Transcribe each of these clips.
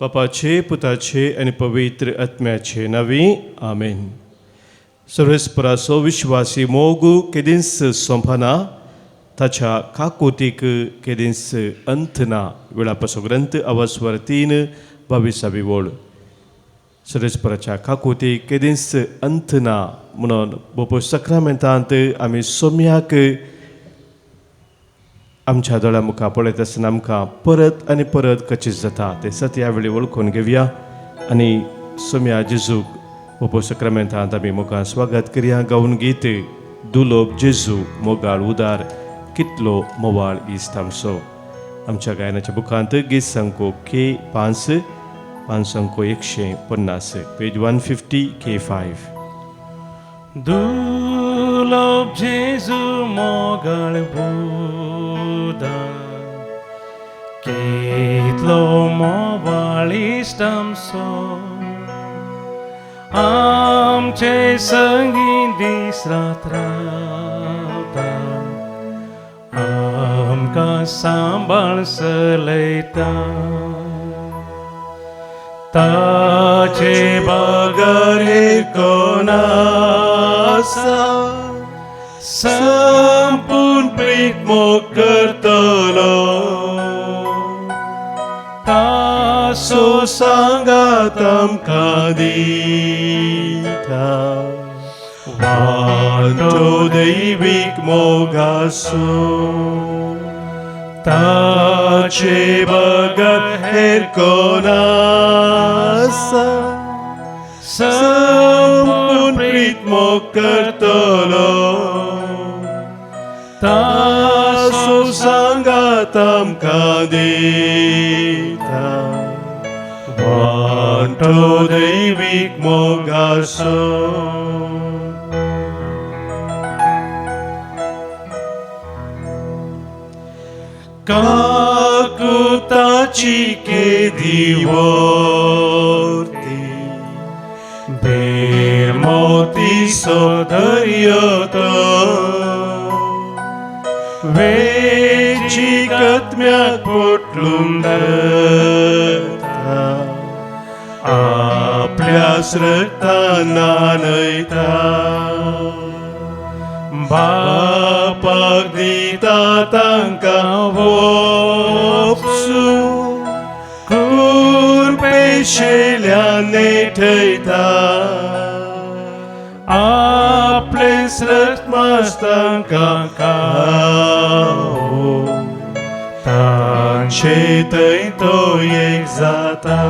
बापाचे, पुताचे आनी पवित्र आत्म्याचे नांवी, आमेन. सर्वेस्पराचो विश्वासी मोग केदींच सोंपना, ताच्या काकुतीक केदींच अंत ना. विलापाचो ग्रंथ, आवाजवर 3, 22वी वळ. सर्वेस्पराच्या काकुतीक केदींच अंत ना म्हणून बोपो सक्रामेंतांत आमी सोम्याक आमच्या दोळ्या मुखार पळयत आसतना आमकां परत आनी परत कचीत जाता. तें सत ह्या वेळी वळखून घेवया आनी सोम्या जेजूक बोपो सक्रामेंतांत आमी मुखार स्वागत करया. गावन गीत दुलोब जेजू मोगाळ उदार, कितलो मोवाळ इश्ट आमचो. आमच्या गायनाच्या बुकांत गीत संको के 5, पांच संको 150, पेज 150, के 5. दुलोब जेजू मोगाळ उदार, कितलो मोवाळ इश्ट आमचो. आमचे संगी दीस रात रावता, आमकां सांबाळ चलयता. ताचे बगर कोण आसा संपूर्ण प्रीत मोग करतलो? ताचो सांगात आमकां दिता वांटो दैवीक मोगाचो. ताचे बगर हेर कोण आसा संपूर्ण प्रीत मोग करतलो? ताचो सांगात आमकां दिता वांटो दैवीक मोगाचो. काकुताची केदी वर्ती, बेरमोतीचो दर्यो तो, वेची कत्म्याक पोटलून धरता, आपल्या रक्तान न्हाणयता. बापाक दिता तांकां वोपसू, कुरपेशेल्यान नेठयता. आपले रक्त तांकां खावो, तांचे थंय तो एक जाता.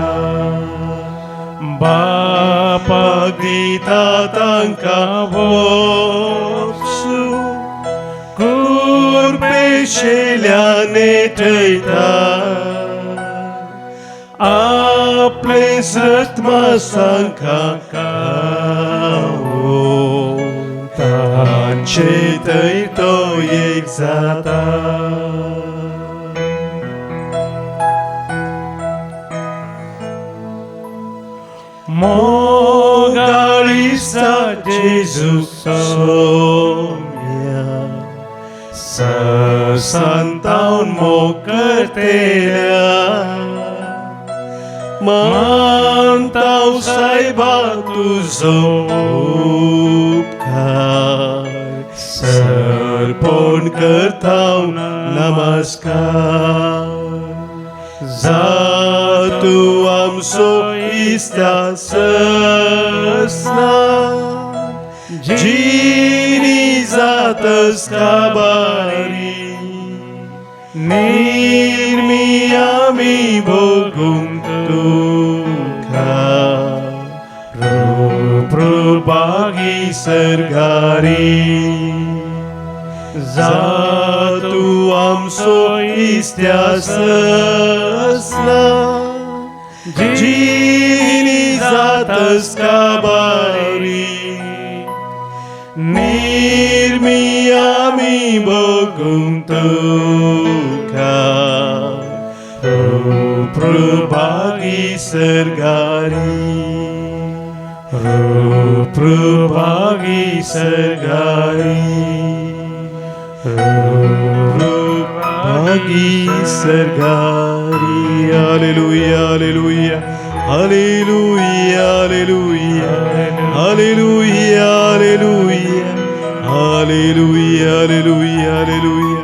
बापाक दिता तांकां वोपसू, कुरपेशेल्यान नेठयता. आपले रक्त तांकां खावो, तांचे थंय तो एक जाता. मोगाळीसा जेजू सोम्या, संतावन मोग करतेल्या. मानताव सायबा तुजो उपकार, सरपण करताव नमस्कार. जातू आमचो इस्ता ससना, जिनी जातस काबारी. निर्मी आमी भोगूंक तुका, रूप सर्गारी. जातू आमचो इस्त्या ससना, जिनी जातस काबारी. निर्मी आमी भोगूंक तुका, रूप सर्गारी. रूप सर्गारी, रूप भागी सर्गारी। Hallelujah hallelujah hallelujah hallelujah hallelujah hallelujah hallelujah hallelujah hallelujah.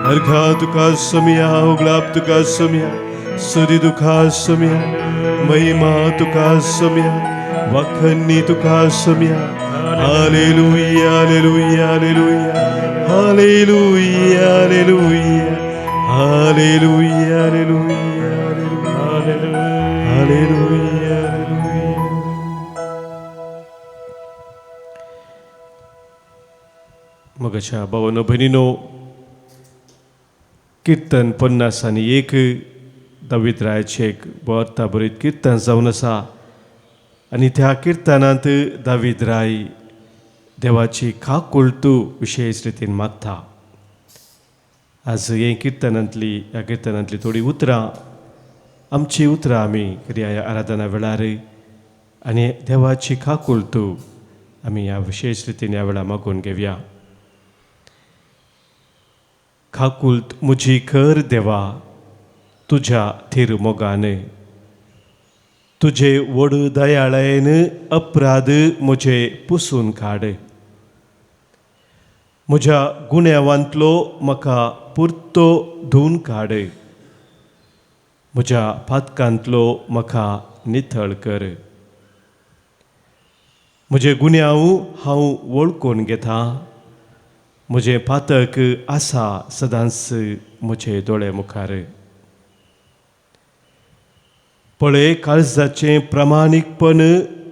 अर्घा तुका सोम्या, उगलाप तुका सोम्या, सुरी तुका सोम्या, महिमा तुका सोम्या, वखन्नी तुका Saumya. Hallelujah hallelujah hallelujah hallelujah hallelujah hallelujah hallelujah hallelujah hallelujah. मगाच्या भावानो भयणीनो, किर्तन 51 दावीद रायाचें एक अर्था बरीत किर्तन जावन आसा आनी त्या किर्तनांत दावीद राय देवाची काकुळटू विशेश रितीन मागता। आज हे किर्तनांतली ह्या किर्तनांतली थोडीं उतरां आमची उतरां आमी करया ह्या आराधना वेळार आनी देवाची काकुळटू आमी ह्या विशेश रितीन ह्या वेळार मागून घेवया। काकुळट म्हजी कर देवा तुज्या थीर मोगान, तुजे व्हड दयाळायेन अपराध म्हजे पुसून काड, म्हज्या गुन्यांवांतलो म्हाका पुरतो धुवन काड, म्हज्या पातकांतलो म्हाका नितळ कर। म्हजे गुन्यांव हांव वळखून घेता, म्हजें पातक आसा सदांच म्हजे दोळे मुखार। पळय काळजाचें प्रामाणीकपण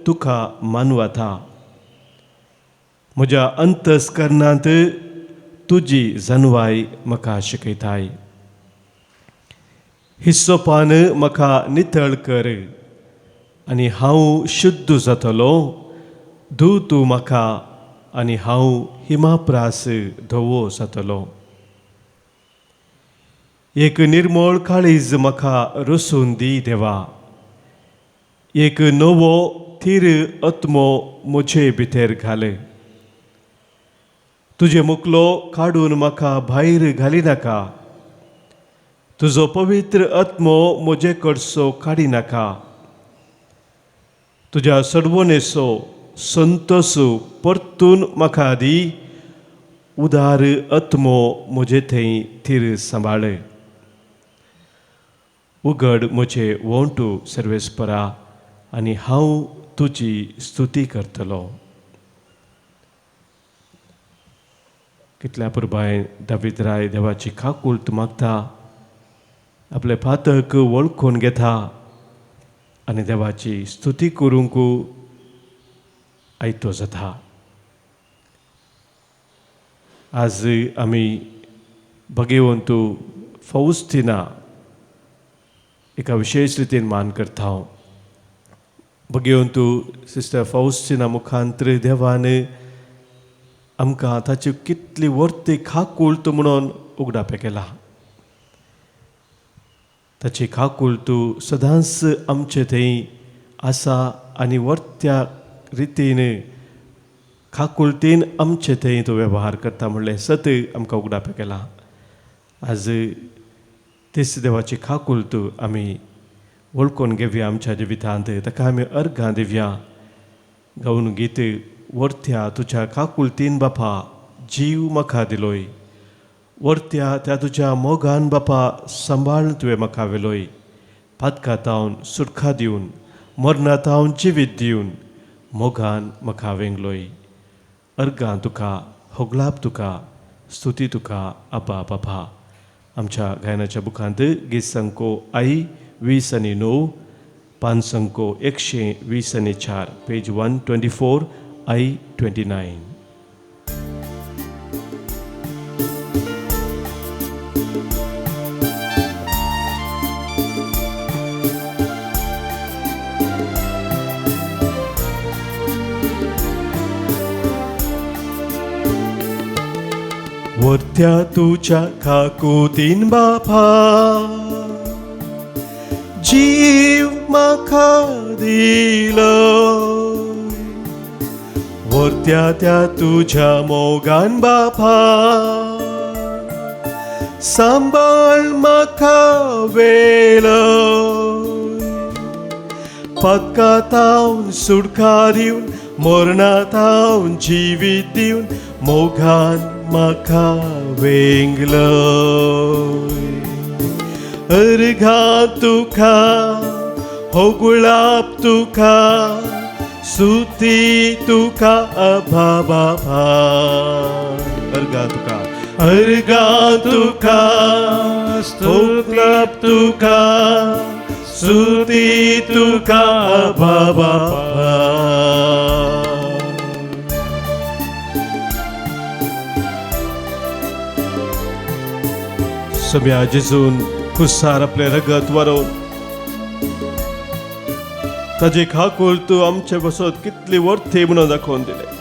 तुका मानवता, म्हज्या अंतस्करणांत तुजी जनवाय म्हाका शिकयताय। हिस्सोपान म्हाका नितळ कर आनी हांव शुद्ध जातलो, धू तूं म्हाका आनी हांव हिमाप्रास धवो जातलो। एक निर्मळ काळीज म्हाका रसून दी देवा, एक नवो थीर आत्मो म्हजे भितर घाले। तुजे मुकलो काडून म्हाका भायर घालिनाका, तुजो पवित्र आत्मो म्हजे कडसो काडिनाका। तुज्या सडवणेचो संतोस परतून म्हाका दी, उदार आत्मो म्हजे थंय थीर सांबाळ। उगड म्हजे वोंटू सर्वेस्परा आनी हांव तुजी स्तुती करतलो। कितल्या पुरबाय दावीद राय देवाची काकुळट मागता, आपले पातक वळखून घेता आनी देवाची स्तुती करूंक आयतो जाता। आज आमी भगेवंतू फौस्तिना एका विशेश रितीन मान करता। भगेवंतू सिस्टर फौस्तिना मुखांतर देवान आमकां ताची कितली वर्ती काकुळट म्हणून उगडापें केला। ताची काकुळट सदांच आमचे थंय आसा आनी वर्त्या रितीन काकुळटीन आमचे थंय तो वेव्हार करता म्हणलें सत आमकां उगडापें केलां। आज तेच देवाची काकुळट आमी वळखून घेवया आमच्या जिवितांत, ताका आमी अर्घां दिवया। गावन गीत वर्त्या तुज्या काकुळटीन बापा जीव म्हाका दिलोय, वर्त्या त्या तुज्या मोगान बापा सांबाळ तुवें म्हाका व्हेलोय, पातका तावन सुटका दिवन मरणा तावन जिवीत दिवन मोगान म्हाका वेंगलोय। अर्घां तुका, होगलाप तुका, स्तुती तुका आबा बाबा। आमच्या गायनाच्या बुकांत गीत संको आई 20 आनी 9, पान संको 124, पेज 124 I 29। वर्त्या तुज्या काकुतीन बापा जीव म्हाका दिलो, वर्त्या त्या तुज्या मोगान बापा सांबाळ म्हाका वेलो पदकातावन सुटका दिवन मरणातावन जिवीत दिवन मोगान म्हाका वेंगलो अर्घा तुका हो गुलाब तुका सुती तुका अभा बाबा अर्घा तुका अर्घा तुका हो गुलाब तुका सुती तुका अभा बाबा. सगळ्या जेजून कुसार आपलें रगत वारोवन ताजी खाकूल तूं आमचे बसत कितली वर्थी म्हणून दाखोवन दिले.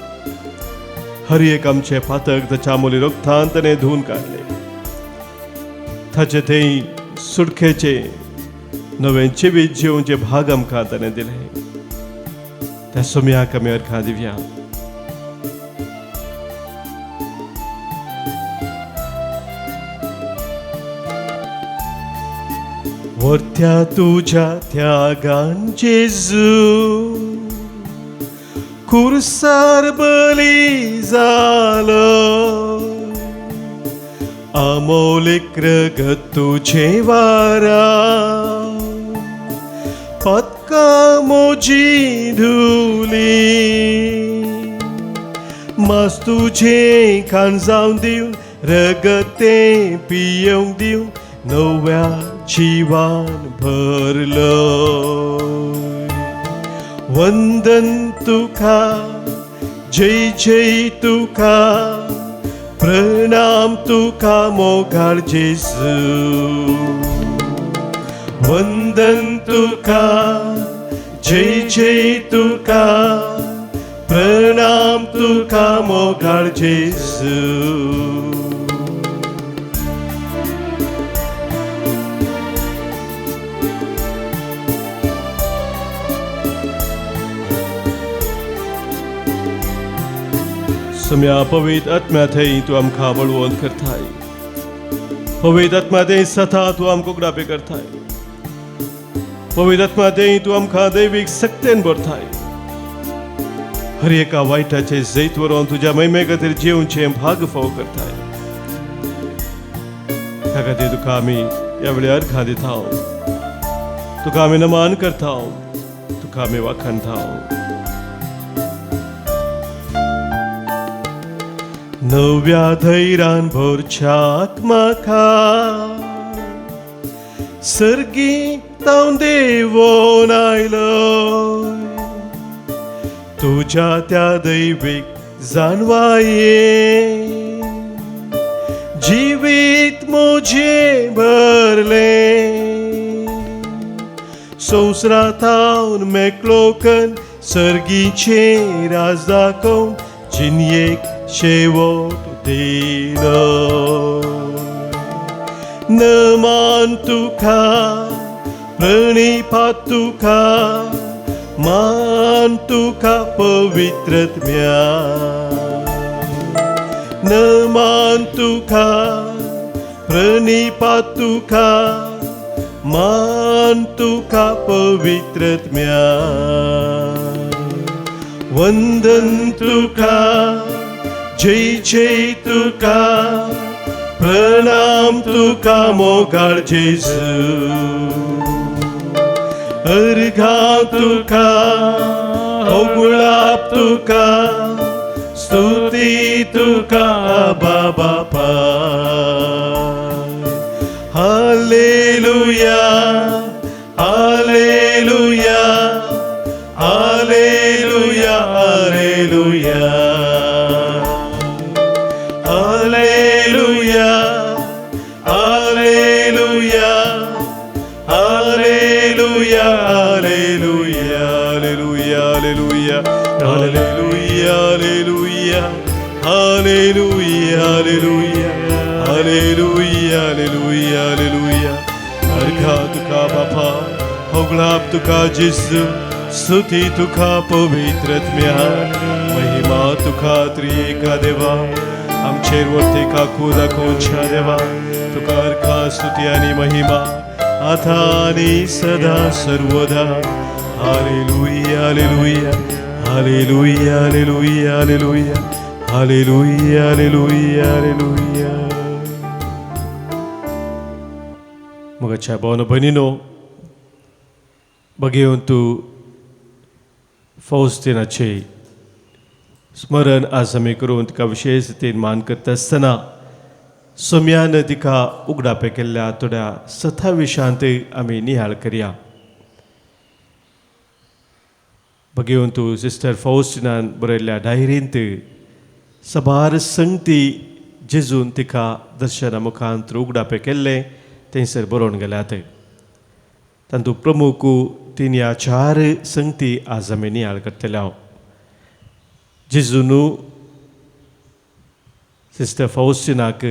हर एक आमचे फातक ताच्या आमोली रगतान ताणें धुवन काडले. ताचे थंय सुटकेचे नवें जिवीत जिवचे भाग आमकां ताणें दिले. त्या सोम्याक आमी अर्घां दिवया. वरत्या तुज्या त्यागान जेजू कुर्सार बली जालो अमोलिक रगत तुझे वारा पदका मोजी धुली मास तुझे खान जावन दिवन रगत तें पियेवंक दिवन नव्या जीवान भरलो. वंदन तुका जय जय तुका प्रणाम तुका मोगाळ जेजू. वंदन तुका जय जय तुका प्रणाम तुका मोगाळ जेजू. सम्या पवित्र आत्म्या थंय तूं आमकां बळवंत करताय. पवित्र आत्म्या थंय सता तूं आमकां उगडापे करताय. पवित्र आत्म्या थंय तूं आमकां दैवीक सक्तेन भरताय. हर एका वायटाचे जैत व्हरोन तुज्या महिमे खातीर जिवचें भाग फाव करताय. त्या खातीर तुका आमी ह्या वेळार अर्घां दिता, तुका आमी नमान करता, तुका आमी वाखाणता. नव्या धैरान भरच्याक म्हाका सर्गी तावन देवोन आयलो तुज्या त्या दैवीक जाणवाये जिवीत म्हजें भरलें संवसारांत मेकळो कन्न सर्गीचें राज दाखोवन जिणयेक शेवट दिलो. नमान तुका प्रणिपात तुका मान तुका पवित्रत्म्या. नमान तुका प्रणिपात तुका मान तुका पवित्रत्म्या. वंदन तुका जय जय तुका प्रणाम तुका मोगाळ जेजू. अर्घा तुका हो गुलाब तुका स्तुती तुका बाबा. Hallelujah hallelujah hallelujah hallelujah hallelujah hallelujah hallelujah hallelujah hallelujah hallelujah hallelujah hallelujah hallelujah hallelujah hallelujah hallelujah. अर्घा तुका बापा, होगळाप तुका जेजू, स्तुती तुका पवित्रत्म्या, महिमा तुका त्रिएका देवा. आमचेर वरती काकू दाखोवच्या देवा, तुका अर्घा स्तुती आनी महिमा आता आनी सदा सर्वदा. Hallelujah, hallelujah, hallelujah, hallelujah, hallelujah, hallelujah, hallelujah, hallelujah. मोगाच्या भावनो भयणीनो, बघेवन तूं फौजदिनाचें स्मरण आज आमी करून तिका विशेश रितीन मान करता आसतना सोम्यान तिका उगडापें केल्ल्या थोड्या सथा विशांत आमी निहाळ करया. बघेवन तूं सिस्टर फौजदिनान बरयल्ल्या डायरींत सबार संगती जेजून तिका दर्शना मुखांत उगडापें केल्लें थंयसर बरोवन गेल्यात. तातूंत प्रमुख तीन या चार संगती आज आमी नियाळ करतले हांव. जेजून सिस्टर फौस्टिनाक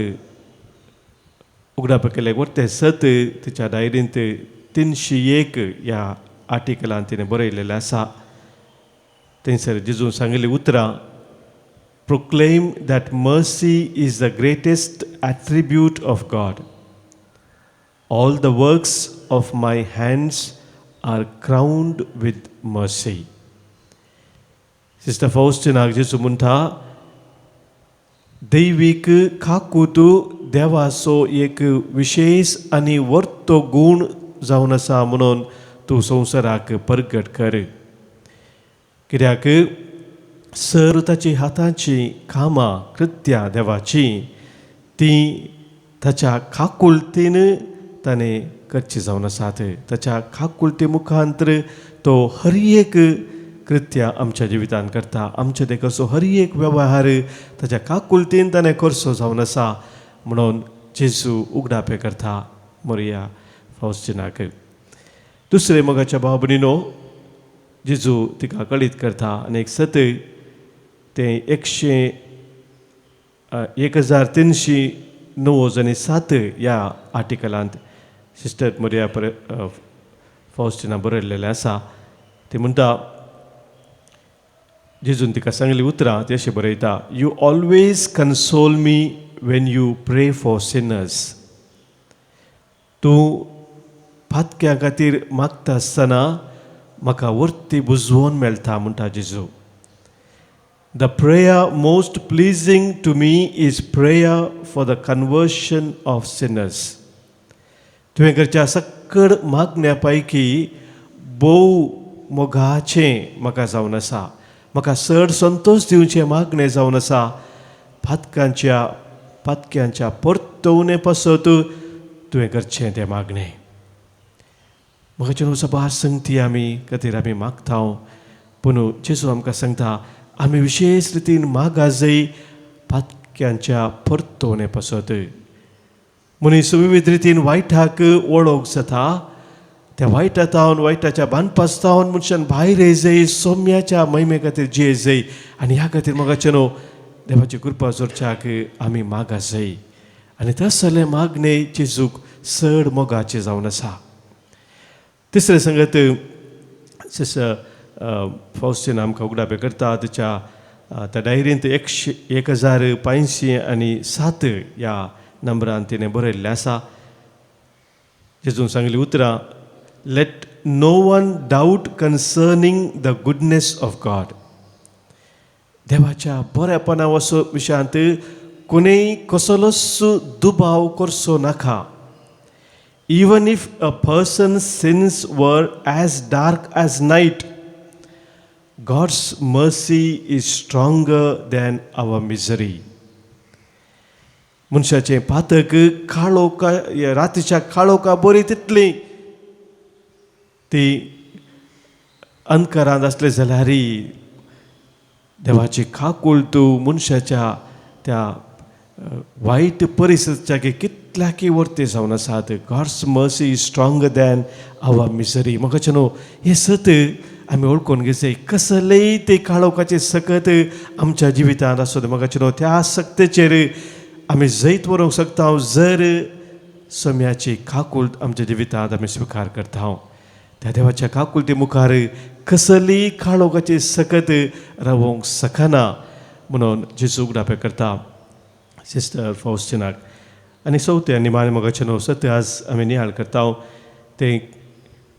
उगडापें केलें वरतें सत तिच्या डायरींत 301 ह्या आर्टिकलान तिणें बरयलेलें आसा. थंयसर जेजून सांगिल्लीं उतरां, Proclaim that mercy is the greatest attribute of God. All the works of my hands are crowned with mercy. Sister फौस्टिनाक जेजू म्हणटा, दैवीक काकूत देवाचो एक विशेश आनी वर्तो गूण जावन आसा म्हणून तूं संवसाराक परगट कर. कित्याक सर ताची हाताची कामां कृत्यां देवाची ती ताच्या काकुळतीन ताणें करची जावन आसात. ताच्या काकुळती मुखांतर तो हर एक कृत्या आमच्या जिवितान करता. आमच्या देखो हर एक वेव्हार ताच्या काकुळतीन ताणें करचो जावन आसा म्हणून जेजू उगडापें करता मोरिया फौस्टिनाक. दुसरे मोगाच्या भाव भयणीनो, जेजू तिका कळीत करता आनी एक सत तें 1397 ह्या आर्टिकलांत सिस्टर मोरिया फौस्टिना बरयलेलें आसा. ती म्हणटा, जेजून तिका सांगली उतरां ती अशें बरयता, you always console me when you pray for sinners. तूं पातक्यां खातीर मागता आसतना म्हाका वर्ती बुजवोन मेळटा म्हणटा जेजू. The prayer most pleasing to me is prayer for the conversion of sinners. तुवें करच्या सक्कड मागण्या पैकी भोव मोगाचें म्हाका जावन आसा, म्हाका चड संतोश दिवचें मागणें जावन आसा. पातक्यांच्या परतवणे पासत तुवें करचें तें मागणें. म्हाका न्हू सबार संगती आमी खातीर आमी मागता, पूण जेजू आमकां सांगता आमी विशेश रितीन मागा जय पातक्यांच्या परतवणे पासत. मनीस विविध रितीन वायटाक वळख जाता, त्या वायटा तावन वायटाच्या बांदपास तावन मनशान भायर येजय सोम्याच्या महिमे खातीर जियेजय. आनी ह्या खातीर मोगाचे न्हू देवाची कृपा जोडच्याक आमी मागा जय. आनी तसलें मागणें जेजूक चड मोगाचें जावन आसा. तिसरें संगत सिस्टर फौस्टिना आमकां उगडापें करता तिच्या त्या डायरींत 1507 ह्या नंबरान तिणें बरयल्लें आसा. जेजून सांगली उतरां, Let no one doubt concerning the goodness of God. देवाच्या बऱ्यापणा वसो विशयांत कोणीय कसलोच दुबाव करचो नाका. Even if a person's sins were as dark as night, God's mercy is stronger than our misery. मनशाचें पातक काळोखा रातीच्या काळोखा बरी तितली ती अंधकारांत आसले जाल्यार देवाची काकूळ तूं मनशाच्या त्या वायट परिस्थितीच्या कितल्याकी वर्ती जावन आसात. God's mercy is stronger than our misery. म्हाका न्हू हें सत आमी वळखून घेवचें. कसलेय ते काळोखाचे सकत आमच्या जिवितांत आसत म्हाका न्हू त्या सक्तेचेर आमी जैत व्हरूंक शकता जर सम्याची काकूळ आमच्या जिवितांत आमी स्विकार करता. त्या देवाच्या काकुळती मुखार कसलीय काळोखाची सकत रावोंक शकना म्हणून जेजू उगडापें करता सिस्टर फौस्टिनाक. आनी चवथें आनी निमाणें मोगाचें न्हू सत्य आज आमी नियाळ करता तें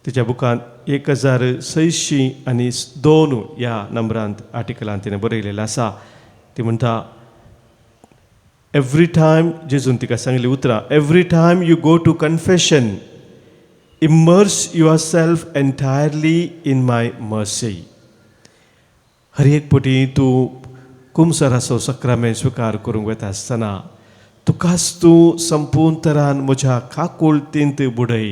तिच्या बुकांत 1602 ह्या नंबरांत आर्टिकलांत तिणें बरयलेलें आसा. ती म्हणटा, एवरी टायम, जेजून तिका सांगली उतरां, every time you go to confession immerse yourself entirely in my mercy. हर एक पटी तूं कुमसराचो सक्रामेंत स्विकार करूंक वता आसतना तुकाच तूं संपूर्ण तरान म्हज्या काकुळतींत बुडय.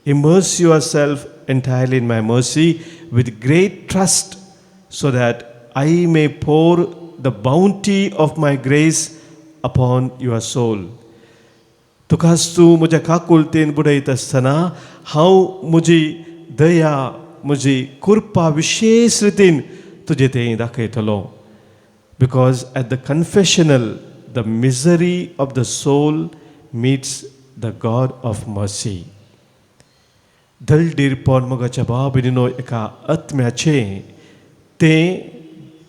Immerse yourself entirely in my mercy with great trust so that I may pour the bounty of my grace upon your soul. तुकाच तूं म्हज्या काकुळतेन बुडयत आसतना हांव म्हजी दया, म्हजी कृपा विशेश रितीन तुजे थंय दाखयतलो. Because at the confessional the misery of the soul meets the God of mercy. दलदीरपण मोगाच्या भाव भयणीनो एका आत्म्याचें तें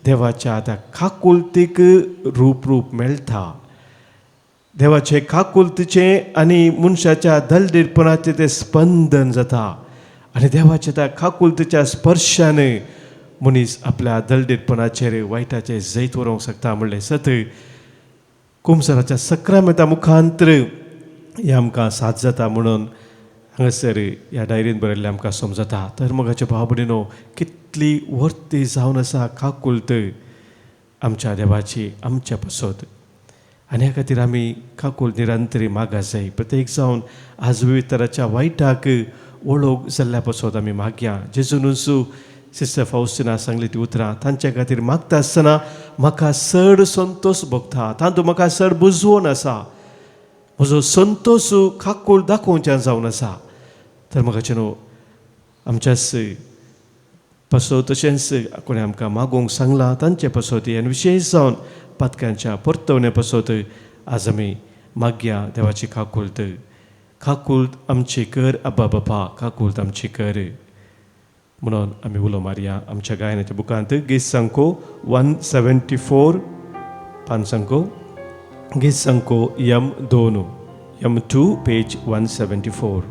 देवाच्या त्या काकुळतीक रूप रूप मेळटा. देवाचे काकुळतीचें आनी मनशाच्या दलदीरपणाचें तें स्पंदन जाता आनी देवाच्या त्या काकुळतीच्या स्पर्शान मनीस आपल्या दलदीरपणाचेर वायटाचें जैत व्हरूंक शकता म्हणलें सत कुमसराच्या सक्रामेंता मुखांतर हें आमकां साथ जाता म्हणून हांगासर ह्या डायरीन बरयल्लें आमकां समजता. तर मोगाच्या भाव भयणीनो, कितली वर्ती जावन आसा काकुळत आमच्या देवाची आमच्या पासत. आनी ह्या खातीर आमी काकूळ निरंतरी मागा जाय. प्रत्येक जावन आज विविध तराच्या वायटाक वळख जाल्ल्या पासत आमी मागया. जेजूनच सिस्टर फावस्टिना सांगली ती उतरां, तांच्या खातीर मागता आसतना म्हाका चड संतोश भोगता, तातूंत म्हाका चड बुजवण आसा, म्हजो संतोश काकूळ दाखोवच्यान जावन आसा. तर म्हाका न्हू आमच्याच पासत तशेंच कोणें आमकां मागूंक सांगलां तांचे पासत आनी विशेश जावन पातक्यांच्या परतवणे पासत आज आमी मागया देवाची काकुळत. काकुळत आमची कर अब्बा बापा, काकुळत आमची कर म्हणून आमी उलो मारया. आमच्या गायनाच्या बुकांत गीत सांको 174, पान सांको गीत सांको यम 2, यम 2, पेज 174.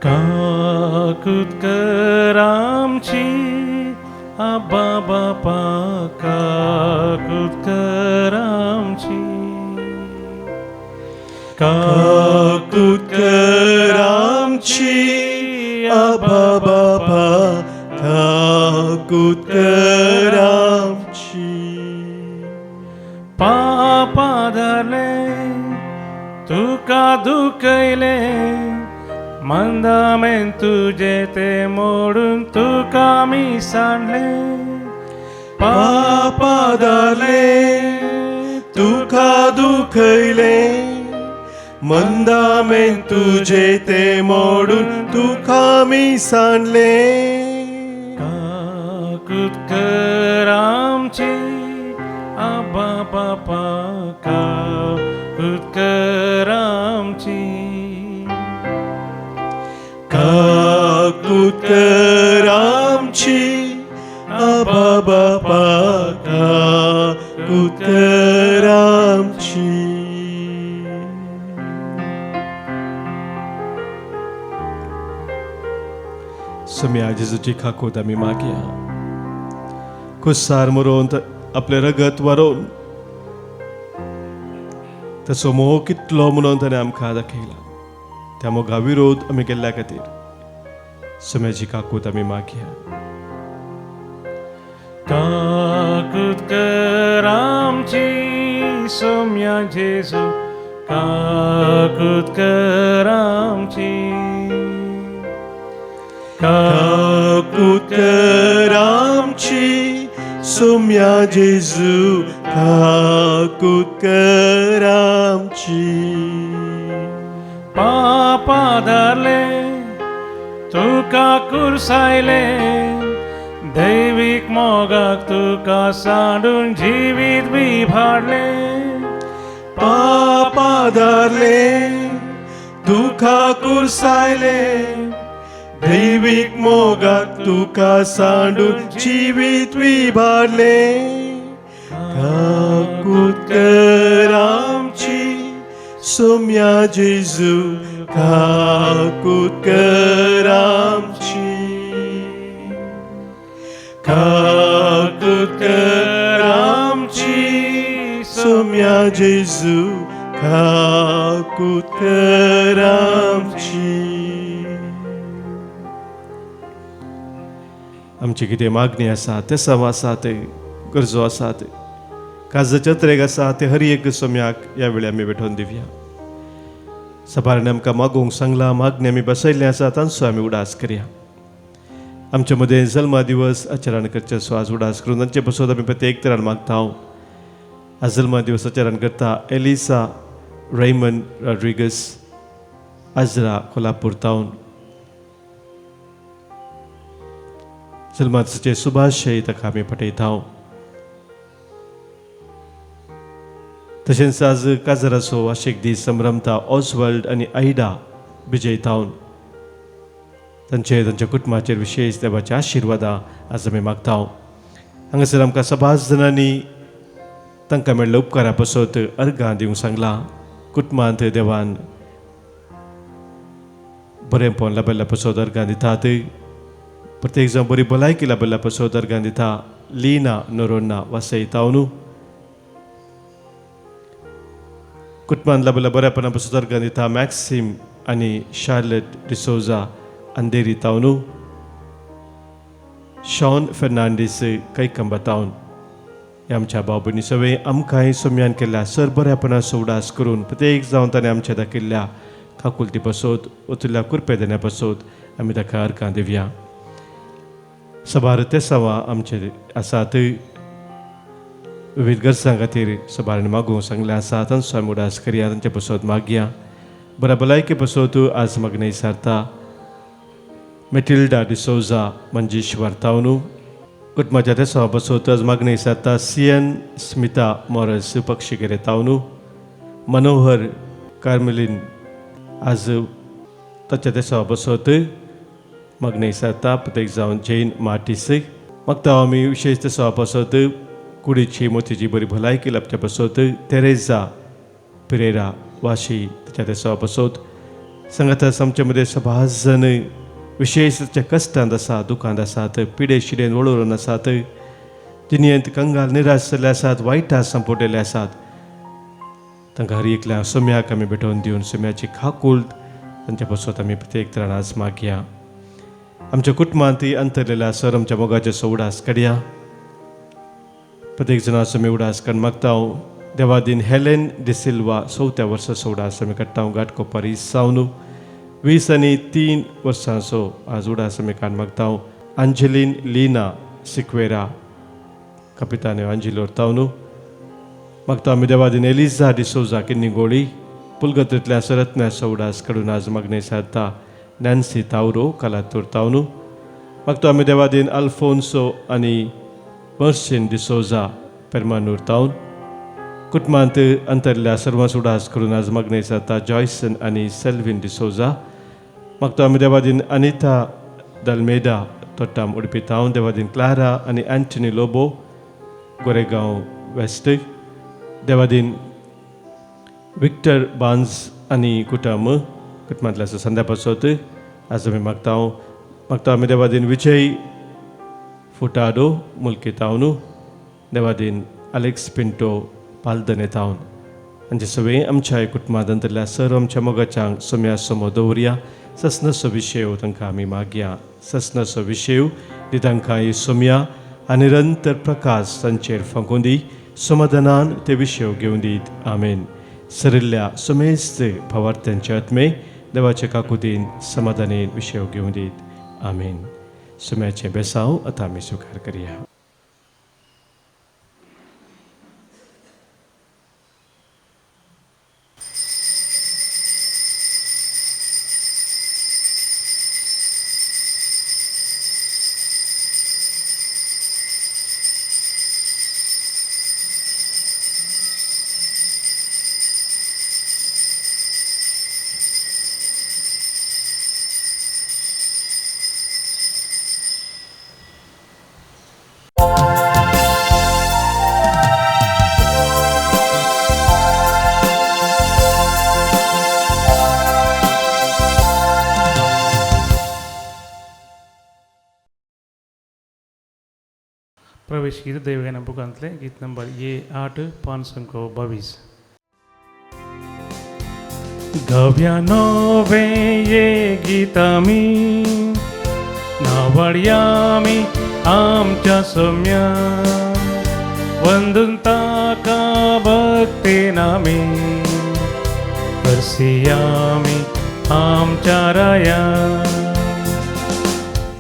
काकूत कर आमची आब्बा बापा, काकूत कर आमची, काकूत कर आमची आब्बा बापा, काकूत कर आमची. पापा धरले तुका दुखयले, मंदामेन तुजे ते मोडून तुका मी सांडले. पापा धरले तुका दुखयले, मंदामेन तुजे ते मोडून तुका मी सांडले. काकूत कर आमची आब्बा बापा, काकूत कर आमची, काकूत कर आमची आब्बा बापा, काकूत कर आमची. सम्या जेजूची काकूत आमी मागया. कुसार मरोवन आपलें रगत वारोवन ताचो मोह कितलो म्हणून ताणें आमकां दाखयला. त्या मोगा विरोध आमी केल्ल्या खातीर सम्याची काकूत आमी मागया. काकूत कर आमची सोम्या जेजू, काकूत कर आमची, काकूत कर आमची सोम्या जेजू, काकूत कर आमची. पापा धरले तुका कुर्सायले, दैवीक मोगाक तुका सांडून जिवीत विभाडले. पापा धरले तुका कुर्सायले, दैवीक मोगाक तुका सांडून जिवीत विभाडले. काकूत कर आमची सोम्या जेजू, काकूत कर आमची, काकूत कर आमची सोम्या जेजू, काकूत कर आमची. आमची कितें मागणी आसा, तेसांव आसात, गरजो आसात, काजाचे त्रेग आसा ते हर एक सोम्याक ह्या वेळी आमी भेटोवन दिवया. सभारांनी आमकां मागूंक सांगलां, मागणी आमी बसयल्लें आसा तांचो आमी उडास करया. आमचे मदें जल्मा दिवस आचरण करचे सो आज उडास करून तांचे पसत आमी प्रत्येक तरान मागता. आज जल्मा दिवस आचरण करता एलिसा रेमन रॉड्रिगस, आजरा कोल्हापूर तावन. जल्मा दिसाचे सुभाशय ताका आमी पठयता. तशेंच आज काजराचो वार्षिक दीस संभ्रमता ऑसवर्ल्ड आनी आयडा विजय तावन. तांचे तांच्या कुटुंबाचेर विशेश देवाच्या आशिर्वादां आज आमी मागता. हांगासर आमकां सभास जणांनी तांकां मेळ्ळ्या उपकारा पासत अर्गां दिवंक सांगलां. कुटुंबांत देवान बरेंपण लाबिल्ल्या पासत अर्गां दितात. प्रत्येक जाण बरी भलायकी लाबिल्ल्या पासत अर्गां दिता. लीना नोरोन्ना वासय तावनू. कुटुंबांत लाबिल्ल्या बऱ्यापणा पासत अर्गां दिता मॅक्सिम आनी शार्लट डिसोजा अंधेरी तावनू. शॉन फेर्नांडीस कैकंबा तावन. ह्या आमच्या भाव भयणी सगळें आमकांय सोम्यान केल्ल्या सर बऱ्यापणाचो उडास करून प्रत्येक जावन ताणें आमच्या दाखयल्ल्या काकुलती पासत ओतुल्ल्या कुरपे देण्या पासत आमी ताका अर्गां दिवया. सभार तेसांवां आमचे आसात. विविध गरजां खातीर सभारांनी मागूंक सांगलें आसा तांचो आमी उडास करया, तांचे पासत मागया. बऱ्या भलायके पासत आज मागणें सारता मेटिल्डा डिसोजा मंजेश्वर तावनू. कुटुंबाच्या तेसांवा पासत आज मागणें सारता सियन स्मिता मोरस पक्षीगेरे तावनू. मनोहर कार्मेलीन आज ताच्या तेसांवा पासत मागणें सारता प्रत्येक जावन जैन मार्टीस. मागता आमी विशेश तेसांवा पासत कुडीची मोतीची बरी भलायकी लाबच्या पासत तेरेजा पिरेरा वाशी ताच्या तेसांवा पासत. सांगात आमचे मदें सभास जण विशेश ताच्या कश्टांत आसा, दुखांत आसात, पिडे शिडेन वळून आसात, जिणेंत कंगाल निराश जाल्ले आसात, वायटा सांपोटेले आसात. तांकां हर एकल्या सोम्याक आमी भेटोवन दिवन सोम्याची खाकूल तांच्या पासत आमी प्रत्येक तरान आज मागया. आमच्या कुटुंबांत अंतरलेल्या सर आमच्या मोगाचे उडास काडया. प्रत्येक जणाचो आमी उडास काडून मागता. देवादीन हेलेन डिसिल्वा चवथ्या वर्साचो उडास आमी काडटा घाटकोपारी सावनू. 20 आनी 3 वर्सांचो आज उडास आमी काडून मागता. अंजलीन लीना सिक्वेरा कपितान अंजिलोर तावनू. मागता आमी देवादीन एलिजा डिसोजा किन्निगोळी पुलगतंतल्या सरत्न्याचो उडास काडून आज मागणें सारता नॅन्सी तावरो कालातूर तावनू. मागता आमी देवादीन अल्फोन्सो आनी मर्सिन डिसोजा पेरमानूर तावन. कुटुंबांत अंतरल्या सर्वांचो उडास करून आज मागणें सारता जॉयसन आनी सेल्विन डिसोजा. मागता आमी देवादीन अनिता दल्मेदा तोट्टाम उडपी तावन. देवादीन क्लारा आनी अँटनी लोबो गोरेगांव वेस्ट. देवादीन विक्टर बांज आनी कुटुंब कुटुंबांतल्या संध्या पासत आज आमी मागता. मागता आमी देवादीन विजय फुटाडो मुल्की तावनू. देवादीन अलेक्स पिंटो पालदने तावन. आमचे सगळे आमच्या कुटुंबांत अंतरल्या सर आमच्या मोगाच्यांक सोम्या समो दवरया. ससनसो विशय तांकां आमी मागया. ससनसो विशय दी तांकां ही सोम्या आनी निरंतर प्रकाश तांचेर फांकून दी. समाधानान ते विशय घेवन दीत. आमेन. सरिल्ल्या समेस्त भावार्थ्यांचे आत्मे देवाचे काकुतीन समाधानेन विशय घेवन दीत. आमेन. सोम्याचें बेसांव आतां आमी स्विकार करया. प्रवेश गीत दैवगाना बुकांतलें गीत नंबर ये 8 522। गव्या नोवे ये गीतामी नावडयामी आमच्या सोम्या वंदून ताका भक्तीन आमी करसियामी आमच्या राया।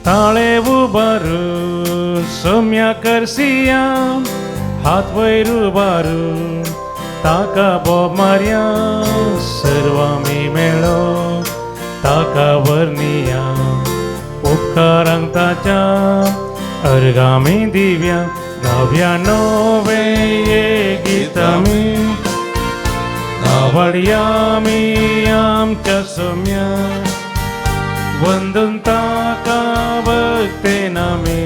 ताळे उबारून सोम्या करसिया हात वयर उबारून ताका बोब मारया सर्वामी मेळो ताका वर्निया उपकारांक ताच्या अर्गामी दिव्या। गाव्या नोवे ये गीतामी नावडयामी आमच्या सोम्या वंदन ताका भक्तेन आमी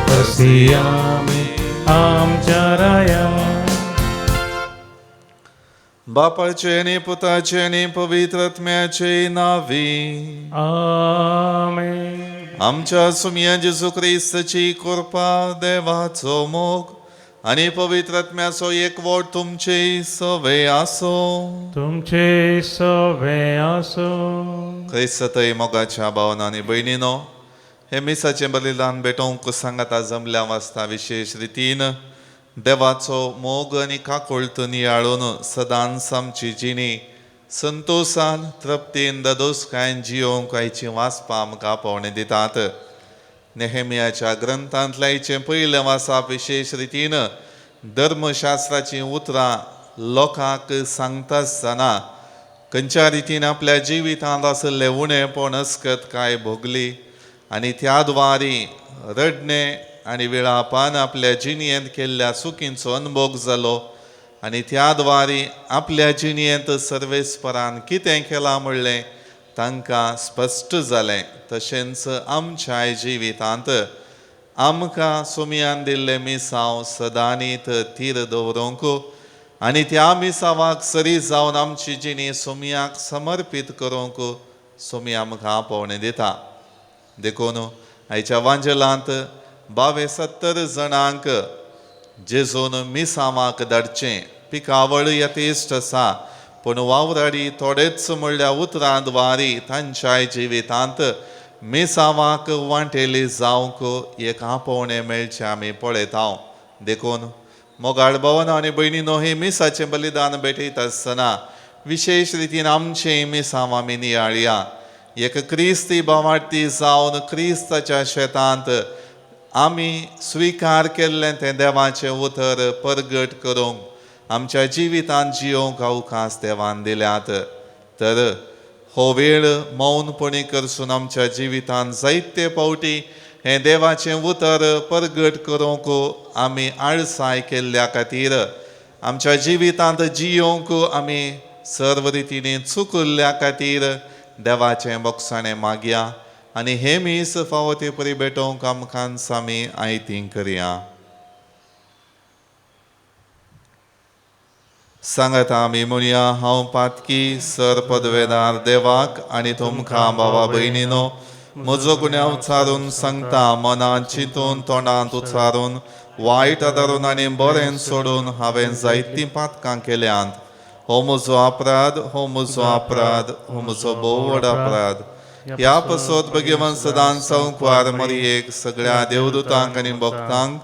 करसियामी आमच्या राया। बापाचे आनी पुताचे आनी पवित्र आत्म्याचे नावी आमेन। आमच्या सुमया जेजू क्रिस्ताची कृपा, देवाचो मोग आनी पवित्र आत्म्याचो एकवट तुमचे सवे आसो। तुमचे सवे आसो। क्रिस्तय मोगाच्या भावना आनी भयणीनो, हे मिसाचें बलिदान भेटोवंक सांगाता जमल्या वाचता विशेश रितीन देवाचो मोग आनी काकुळट नियाळून सदांच आमची जिणी संतोसान तृप्तीन ददोसकायन जियोवंक आयची वाचपां आमकां पावणे दितात। नेहेमियाच्या ग्रंथांतल्या आयचें पयलें वाचप विशेश रितीन धर्मशास्त्राचीं उतरां लोकांक सांगता आसतना खंयच्या रितीन आपल्या जिवितांत आशिल्लें उणेपण अस्कत काय भोगली आनी त्या द्वारी रडणें आनी विळापान आपल्या जिणयेंत केल्ल्या चुकींचो अनभोग जालो आनी त्या द्वारी आपल्या जिणयेंत सर्वेस्परान कितें केलां म्हणलें तांकां स्पश्ट जालें। तशेंच आमच्या जिवितांत आमकां सोमयान दिल्लें मिसांव सदांनीत तीर दवरूंक आनी त्या मिसांवाक सरी जावन आमची जिणी सोमयाक समर्पीत करूंक सोमया आमकां पावणे दिता। देखून आयच्या वांजेलांत 72 जाणांक जेजून मिसांवाक धाडचें। पिकावळ यथेश्ट आसा पूण वावराडी थोडेच म्हणल्या उतरां द्वारी तांच्या जिवितांत मिसांवाक वांटेली जावंक एक आपोवणें मेळचें आमी पळयता। देखून मोगाळ भवन आनी भयणीनो, हे मिसाचें बलिदान भेटयता आसतना विशेश रितीन आमचें मिसांव आमी नियाळया। एक क्रिस्ती भावार्थी जावन क्रिस्ताच्या शेतांत आमी स्विकार केल्लें तें देवाचें उतर परगट करूंक आमच्या जिवितांत जियोवंक अवकाश देवान दिल्यात। तर हो वेळ मौनपणी करसून आमच्या जिवितांत जायते फावटी हें देवाचें उतर परगट करूंक आमी आळसाय केल्ल्या खातीर आमच्या जिवितांत जियोवंक आमी सर्व रितीनी चुकल्ल्या खातीर देवाचें बोगसाणें मागया आनी हें मीस फावो ते परी भेटोवंक आमकां आमी आयतीं करया। सांगाता आमी म्हणया, हांव पातकी सर पदवेदार देवाक आनी तुमकां भावा भयणीनो म्हजो गुन्यांव उच्चारून सांगता, मनांत चिंतून तोंडांत उच्चारून वायट आदारून आनी बरें सोडून हांवें जायतीं पातकां केल्यांत। हो म्हजो अपराध, हो म्हजो अपराध, हो म्हजो भोव व्हड अपराध। ह्या पासत भगवान सदांच संवकार मरियेक सगळ्या देवदूतांक आनी भक्तांक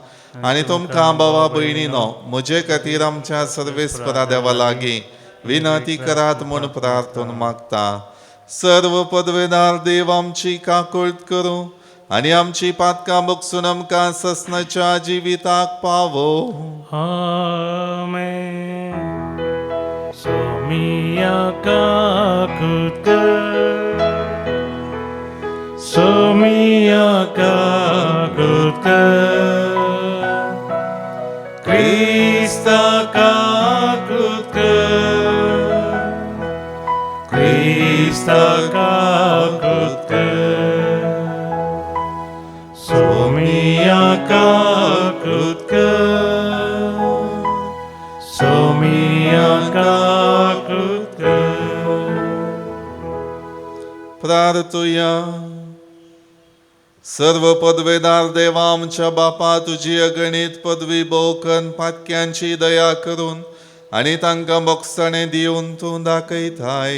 आनी तुमकां भावा भयणीनो म्हजे खातीर आमच्या सर्वेस्परा देवा लागीं विनंती करात म्हूण प्रार्थना मागता। सर्व पदवेदार देव आमची काकुळट करूं आनी आमची पातकां बगसून आमकां ससनाच्या जिविताक पावो। आमेन। सोमिया काकुळट कर, सोमिया काकुळट कर, क्रिस्ता काकुळट कर, क्रिस्ता काकुळट कर, सोमिया काकुळट कर, सोमिया काकुळट कर। प्रार्थुया। सर्व पदवेदार देवा आमच्या बापा, तुजी अगणीत पदवी भोवकन पातक्यांची दया करून आनी तांकां बोगसणें दिवन तूं दाखयताय.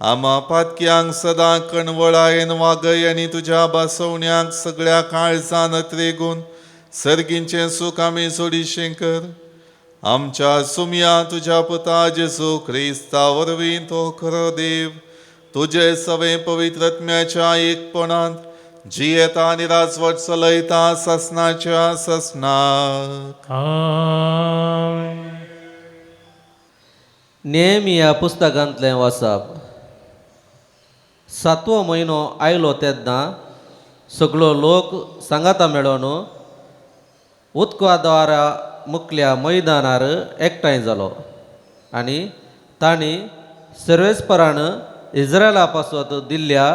आमा पातक्यांक सदां कणवळायेन वागय आनी तुज्या बासवण्यांक सगळ्या काळजान अत्रेगून सर्गींचें सूख आमी जोडीशें कर. आमच्या सुमया तुज्या पुता जेजू क्रिस्ता वरवीं तो खरो देव तुजे सवे पवित्र आत्म्याच्या एकपणांत जियेता आनी राजवट चलयता ससनाच्या ससनाक. आमेन. नेहमी पुस्तकांतलें वाचप. सातवो म्हयनो आयलो तेन्ना सगळो लोक सांगाता मेळोन उदका द्वारा मुकल्या मैदानार एकठांय जालो आनी तांणी सर्वेस्परान इस्रायला पासत दिल्ल्या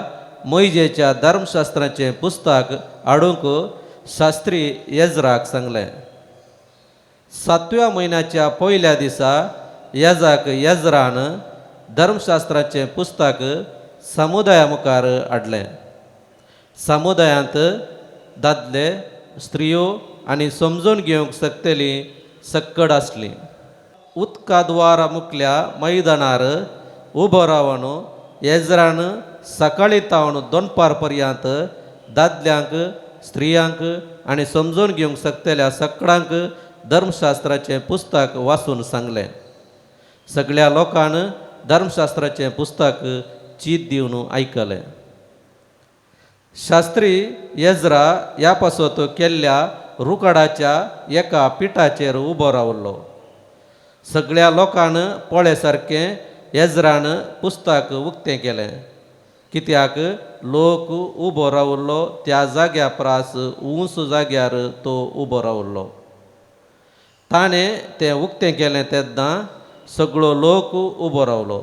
मोयजेच्या धर्मशास्त्राचें पुस्तक हाडूंक शास्त्री येज्राक सांगलें. सातव्या म्हयन्याच्या पयल्या दिसा येजाक येज्रान धर्मशास्त्राचें पुस्तक समुदाया मुखार हाडलें. समुदायांत दादले, स्त्रियो आनी समजून घेवंक शकतली सक्कड आसली. उदका द्वारा मुकल्या मैदानार उबो रावन येज्रान सकाळीं तावन दोनपार पर्यंत दादल्यांक, स्त्रियांक आनी समजून घेवंक शकतल्या सकडांक धर्मशास्त्राचें पुस्तक वाचून सांगलें. सगळ्या लोकान धर्मशास्त्राचें पुस्तक चीत दिवन आयकलें. शास्त्री येज्रा ह्या पासत केल्ल्या रुकाडाच्या एका पिठाचेर उबो रावलो. सगळ्या लोकान पळय सारकें येज्रान पुस्तक उक्तें केलें, कित्याक लोक उबो रावलो त्या जाग्या परस उंच जाग्यार तो उबो रावलो. ताणें तें उक्तें केलें तेन्ना सगळो लोक उबो रावलो.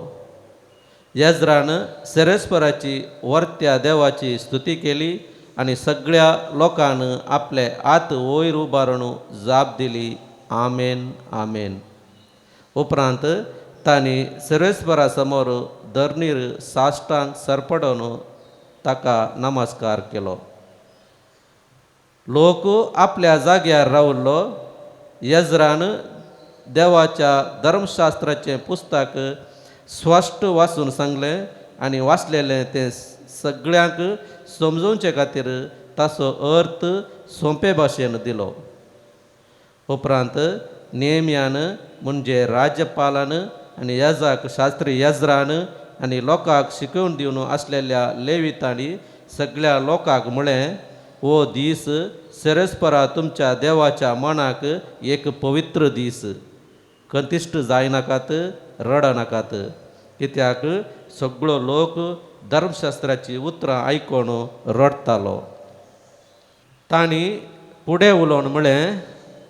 येज्रान सेरेस्पराची वर्त्या देवाची स्तुती केली आनी सगळ्या लोकान आपले हात वयर उबारून जाप दिली, आमेन आमेन. उपरांत तांणी सर्वेस्परा समोर धरणीर साश्टांक सरपडून ताका नमस्कार केलो. लोक आपल्या जाग्यार रावलो. येज्रान देवाच्या धर्मशास्त्राचें पुस्तक स्पश्ट वाचून सांगलें आनी वाचलेलें तें सगळ्यांक समजोवचे खातीर ताचो अर्थ सोंपे भाशेन दिलो. उपरांत नेम्यान म्हणजे राज्यपालान आनी येजाक शास्त्री येज्रान आनी लोकांक शिकोवन दिवन आसलेल्या लेवितांनी सगळ्या लोकांक म्हळें, हो दीस सेरेस्परा तुमच्या देवाच्या मनाक एक पवित्र दीस. कंतिश्ट जायनाकात, रडनाकात, कित्याक सगळो लोक धर्मशास्त्राची उतरां आयकून रडटालो. तांणी फुडें उलोवन म्हळें,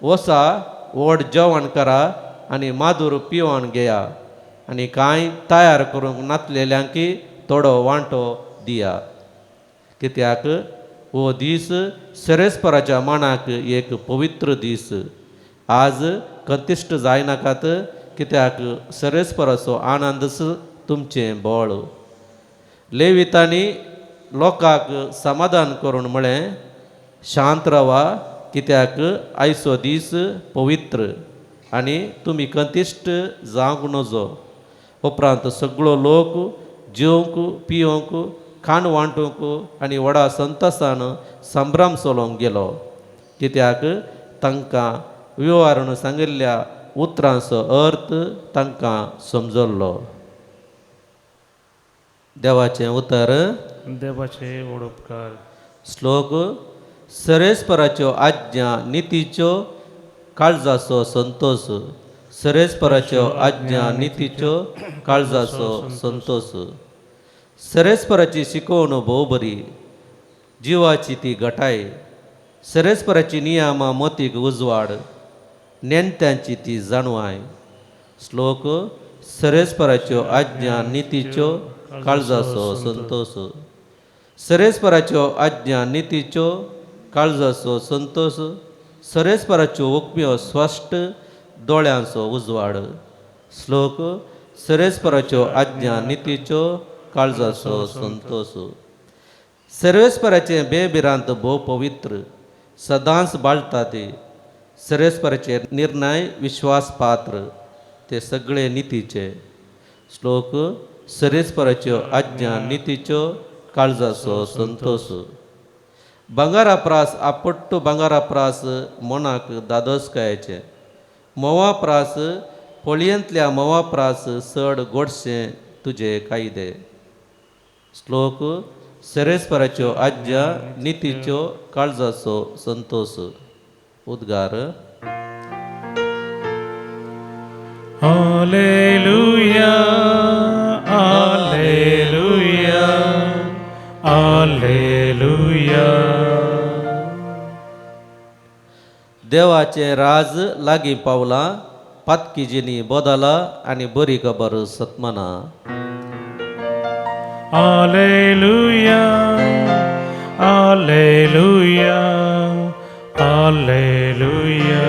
वसा व्हड जेवण करा आनी मादूर पिवन घेया आनी कांय तयार करूंक नातलेल्यांकी थोडो वांटो दिया, कित्याक हो दीस सेरेस्पराच्या मनाक एक पवित्र दीस. आज कंतिश्ट जायनाकात, कित्याक सेरेस्पराचो आनंदच तुमचें बळ. लेवितांनी लोकांक समाधान करून म्हळें, शांत रावा, कित्याक आयचो दीस पवित्र आनी तुमी कंतिश्ट जावंक नजो. उपरांत सगळो लोक जेवंक, पिवंक, खाण वांटूंक आनी व्हडा संतोसान संभ्रम चलोवंक गेलो, कित्याक तांकां विवारण सांगिल्ल्या उतरांचो अर्थ तांकां समजल्लो. देवाचें उतर. देवाचे व्हड उपकार. श्लोक. सरेस्पराच्यो आज्ञा नितीच्यो काळजाचो संतोष. सरेस्पराच्यो आज्ञा नितीच्यो काळजाचो संतोष. सरेस्पराची शिकवण भोव बरी, जिवाची ती घटाय. सरेस्पराची नियमां मतीक उजवाड, नेणट्यांची ती जाणवाय. श्लोक. सरेस्पराच्यो आज्ञा नितीच्यो काळजाचो संतोष. सरेस्पराच्यो आज्ञा नितीच्यो काळजाचो संतोष. सरेस्पराच्यो उकम्यो स्पश्ट, दोळ्यांचो उजवाड. श्लोक. सरेस्पराच्यो आज्ञा नितीच्यो काळजाचो संतोष. सर्वेस्पराचें बेभिरांत भोव पवित्र सदांच बाळटा ते सर्वेस्पराचे निर्णय विश्वास पात्र ते सगळे नितीचे. श्लोक सर्वेस्पराच्यो आज्ञा नितीच्यो काळजाचो संतोष. भांगरा प्रास आपट्टो भांगरा प्रास मनाक दादोसकायेचें म्होंवा प्रास पोळयेंतल्या म्होंवा प्रास चड गोडशें तुजे कायदे. श्लोक सर्वेस्पराच्यो आज्ञा नितीच्यो काळजाचो संतोष. उद्गार. Alleluia, alleluia, alleluia. देवाचें राज लागीं पावलां पातकी जिणी बदला आनी बरी खबर सतमना. Alleluia, alleluia, alleluia.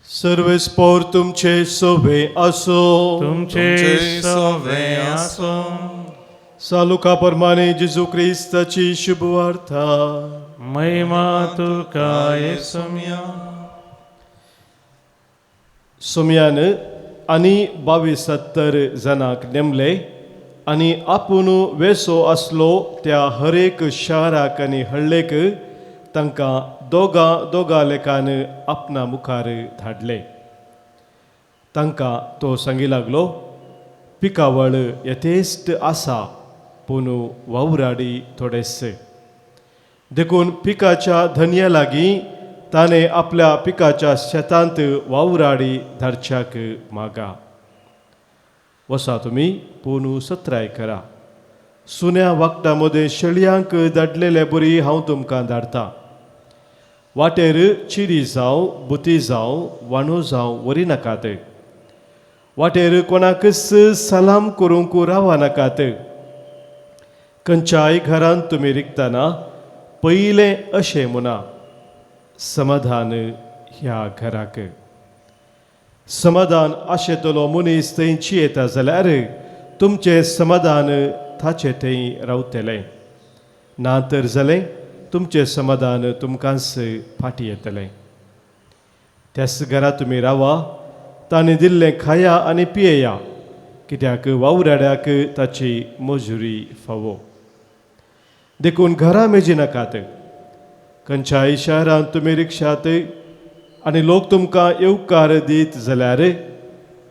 सर्वेस्पोर तुमचे सोबे असो. तुमचे सवे आसो. सालुका प्रमाणे जेजू क्रिस्ताची शुभवार्ता. महिमा तुका येसुम्या. सोम्यान आनी 72 जाणांक नेमले आनी आपूण वेसो आसलो त्या हरेक शाराक आनी हळ्ळेक तांकां दोगां दोगां लेखान आपणा मुखार धाडले. तांकां तो सांगी लागलो, पिकावळ यथेश्ट आसा पूण वावराडी थोडेसे, देखून पिकाच्या धनया लागीं ताणें आपल्या पिकाच्या शेतांत वावराडी धाडच्याक मागा. वसा तुमी पूण सत्राय करा. सुन्या वागटा मदें शेळयांक धाडलेले बरी हांव तुमकां धाडटा. वाटेर चिरी जावं बुती जावं वाणो जावं वरी नाकात. वाटेर कोणाकच सलाम करूंक रावा नाकात. खंयच्याय घरांत तुमी रिगतना पयलें अशें म्हणा, समाधान ह्या घराक. समाधान आशेतलो मनीस थंय चियेता जाल्यार तुमचें समाधान ताचे थंय रावतलें, ना तर जालें तुमचें समाधान तुमकांच फाटीं येतलें. त्याच घरा तुमी रावा, ताणें दिल्लें खाया आनी पियेया, कित्याक वावराड्याक ताची मजुरी फावो. देखून घरा मेजी नाकात. खंयच्याय शारांत तुमी रिक्षात आनी लोक तुमकां येवकार दीत जाल्यार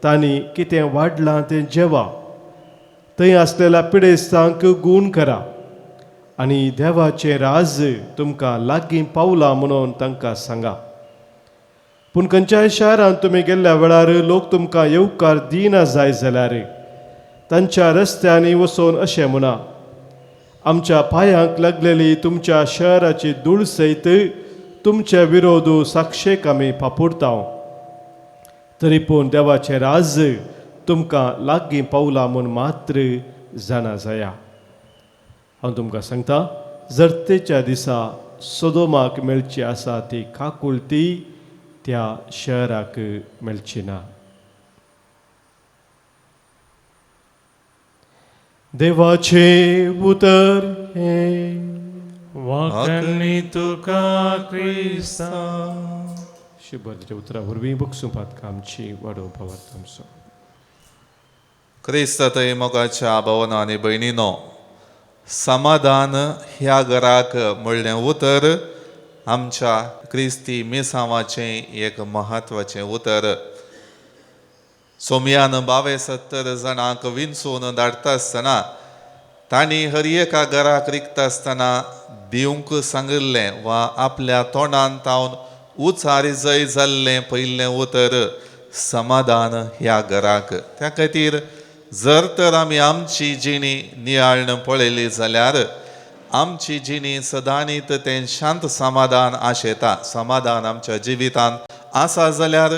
तांणी कितें वाडलां तें जेवा. थंय आसलेल्या पिडेस्तांक गूण करा आनी देवाचें राज तुमकां लागीं पावलां म्हणून तांकां सांगा. पूण खंयच्याय शारांत तुमी गेल्ल्या वेळार लोक तुमकां येवकार दिना जाय जाल्यार तांच्या रस्त्यांनी वचून अशें म्हणा, आमच्या पांयांक लागलेली तुमच्या शहराची धूळ सयत तुमच्या विरोध साक्षेक आमी पापुरता. तरी पूण देवाचें राज तुमकां लागीं पावलां म्हूण मात्र जाणा जाया. हांव तुमकां सांगता, जरतेच्या दिसा सोदोमाक मेळची आसा ती काकुळती त्या शहराक मेळची ना. देवाचें उतर हें. वाकणी तुका क्रिस्ता. शुभच्या उतरा वरवीं बक्षुपात आमची वाडोवपा आमचो क्रिस्त थंय मोगाच्या भावना आनी भयणीनो, समाधान ह्या घराक म्हणलें उतर आमच्या क्रिस्ती मिसांवाचें एक म्हत्वाचें उतर. सोमयान 72 जाणांक विंचून धाडटा आसतना तांणी हर एका घराक रिगता आसतना दिवंक सांगिल्लें वा आपल्या तोंडान तावन उचारी जय जाल्लें पयलें उतर समाधान ह्या घराक. त्या खातीर जर तर आमी आमची जिणी नियाळण पळयली जाल्यार आमची जिणी सदांनीत तें शांत समाधान आशेता. समाधान आमच्या जिवितांत आसा जाल्यार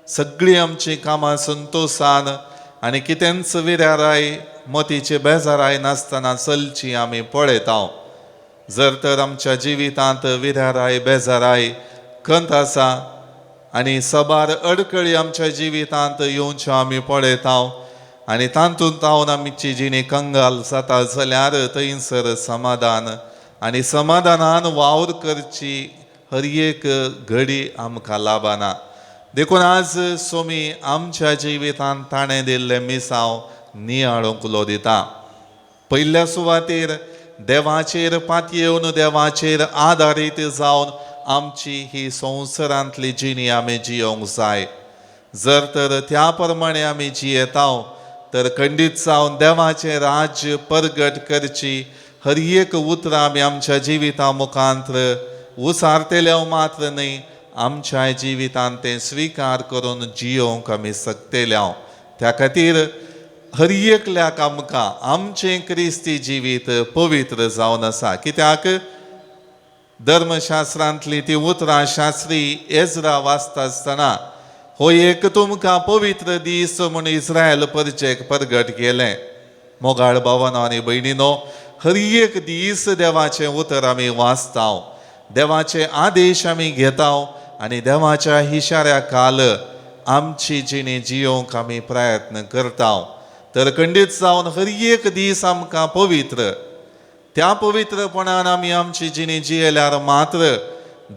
सगळीं आमचीं कामां संतोशान आनी कितेंच विराराय मतीचे बेजाराय नासतना चलची आमी पळयता. जर तर आमच्या जिवितांत विराराय बेजाराय खंत आसा आनी सबार अडकळी आमच्या जिवितांत येवच्यो आमी पळयता आनी तातूंत जावन आमची जिणी कंगाल जाता जाल्यार थंयसर समाधान आनी समाधानान वावर करची हर एक घडी आमकां लाबना. देखून आज सोमी आमच्या जिवितांत ताणें दिल्लें मिसांव नियाळूंक उलो दिता. पयल्या सुवातेर देवाचेर पातयेवन देवाचेर आदारीत जावन आमची ही संवसारांतली जिणी आमी जियोंक जाय. जर तर त्या प्रमाणे आमी जियेता तर खंडीत जावन देवाचें राज्य परगट करची हर एक उतरां आमी आमच्या जिविता मुखांत्र उसारतले मात्र न्हय, आमच्या जिवितांत तें स्विकार करून जियोंक आमी शकतले. त्या खातीर हर एकल्याक आमकां आमचें क्रिस्ती जिवीत पवित्र जावन आसा. कित्याक धर्मशास्त्रांतली ती उतरां शास्त्री एजरा वाचता आसतना हो एक तुमकां पवित्र दीस म्हूण इस्रायल परजेक परगट केलें. मोगाळ भावानो आनी भयणीनो, हर एक दीस देवाचें उतर आमी वाचता, देवाचे आदेश आमी घेता आनी देवाच्या इशाऱ्या काल आमची जिणी जियोंक आमी प्रयत्न करता. तर खंडीत जावन हर एक दीस आमकां पवित्र, त्या पवित्रपणान आमी आमची जिणी जियेल्यार मात्र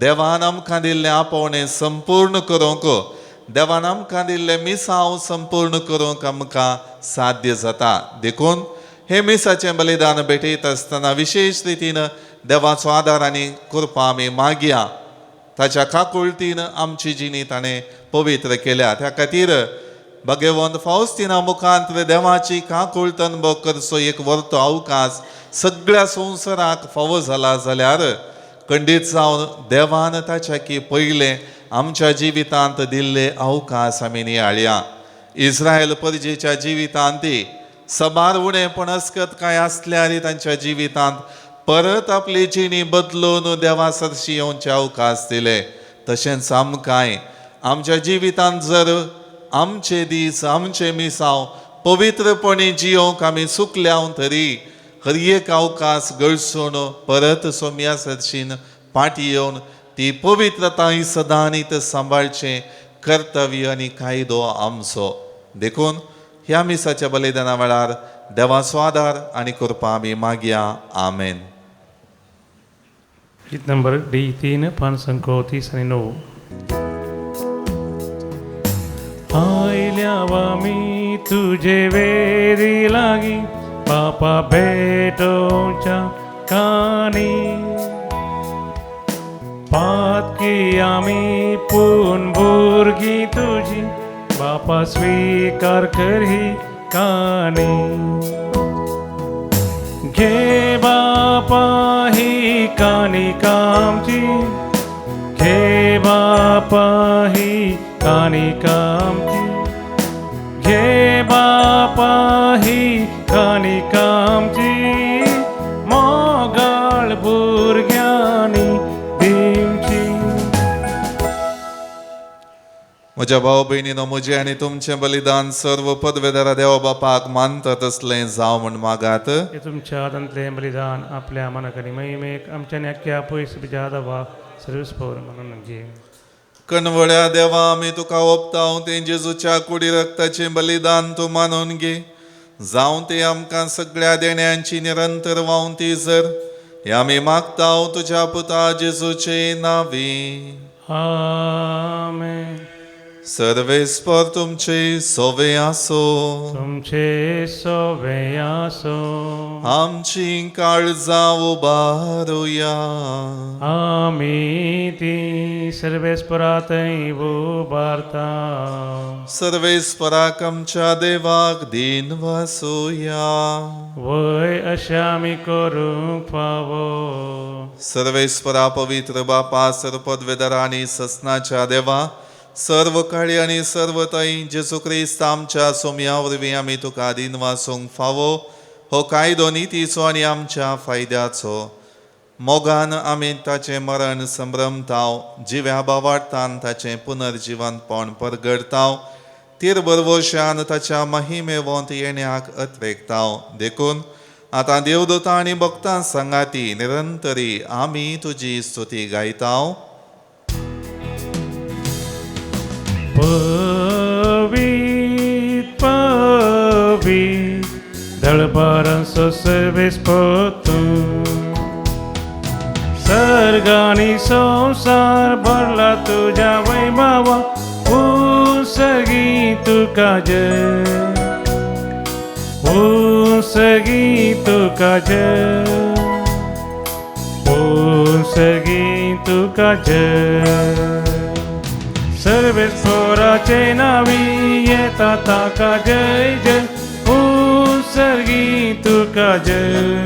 देवान आमकां दिल्लें आपोवणें संपूर्ण करूंक, देवान आमकां दिल्लें मिसांव संपूर्ण करूंक आमकां साध्य जाता. देखून हे मिसाचें बलिदान भेटयत आसतना विशेश रितीन देवाचो आदार आनी कृपा आमी मागया. ताच्या काकुळतीन आमची जिणी ताणें पवित्र केल्या. त्या खातीर भगवंत फावस्तिना मुखांत देवाची काकुळट अनुभव करचो एक वर्तो अवकाश सगळ्या संवसाराक फावो जाला जाल्यार खंडीत जावन देवान ताच्या की पयलें आमच्या जिवितांत दिल्ले अवकाश आमी नियाळया. इस्रायल परजेच्या जिवितांत सबार उणेपण अस्कत कांय आसल्यार तांच्या जिवितांत परत आपली जिणी बदलून देवा सरशी येवचे अवकाश दिले. तशेंच आमकांय आमच्या जिवितांत जर आमचे दीस आमचे मिसांव पवित्रपणी जियोंक आमी चुकल्या तरी हर एक अवकाश गळसून परत सोम्या सरशीन पाटी येवन ती पवित्रताय सदांनीत सांबाळचें कर्तव्य आनी कायदो आमचो. देखून ह्या मिसाच्या बलिदाना वेळार देवाचो आदार आनी कृपा आमी मागया. आमेन. गीत नंबर डी 3 530 आणि 9. आयल्या आमी तुझे वेरी लागी बापा भेटोच्या कानी, पातकी आमी पूण भुरगीं तुजी बापा स्वीकार कर ही कानी. घे बापा ही कानी कामची, घे बापा ही कानी कामची, घे बापा ही कानी कामची, मोगाळ भुरग्यांनी दिवची. म्हज्या भाव भयणीनो, म्हजें आनी तुमचें बलिदान सर्व पदवेदारा देवा बापाक मानता तसलें जावं म्हूण मागात. हे तुमच्या हातांतलें बलिदान आपल्या मनाक आनी महिमेक आमच्या आख्या पयस बिजादवा सर्वीस पवर म्हणून घे. कणवळ्या देवा, आमी तुका ओपताव तें जेजूच्या कुडी रक्ताचें बलिदान तूं मानून घे. जावं तें आमकां सगळ्या देण्यांची निरंतर वावंती जर हे आमी मागताव तुज्या पुता जेजूचे नांवी. आमेन. सर्वेस्पर तुमचे सोवे आसो, तुमचे सोवे आसो. आमची काळजां उबारुया, आमी ती सर्वेस्परा थंय उबारता. सर्वेस्पराक आमच्या देवाक दीन वासुया. वय अशें आमी करूंक फावो. सर्वेस्परा पवित्र बापा, सर्वपदवेदारा आनी ससनाच्या देवा, सर्व काळी आनी सर्व तय जेजू क्रिस्त आमच्या सोम्या वरवीं आमी तुका दीन वासूंक फावो. हो कायदो नितीचो आनी आमच्या फायद्याचो. मोगान आमी ताचें मरण संभ्रमताव, जिव्या बावार्थान ताचें पुनर्जिवनपण परगडताव, तीर बरवशान ताच्या महिमेवंत येण्याक अत्रेकताव. देखून आतां देवदूतां आनी भक्तां सांगाती निरंतरी आमी तुजी स्तुती गायताव. पवित्र पवित्र दिवपी दळबारांचो सर्वेस्पोर तूं. सर्ग आनी संवसार भरला तुज्या वैभवा, उंसगी तुका जय, उंसगी तुका जय, उंसगी तुका जय. सर्वेस्पोराचे नावी येता ताका जय जय, उंसगी तुका जय,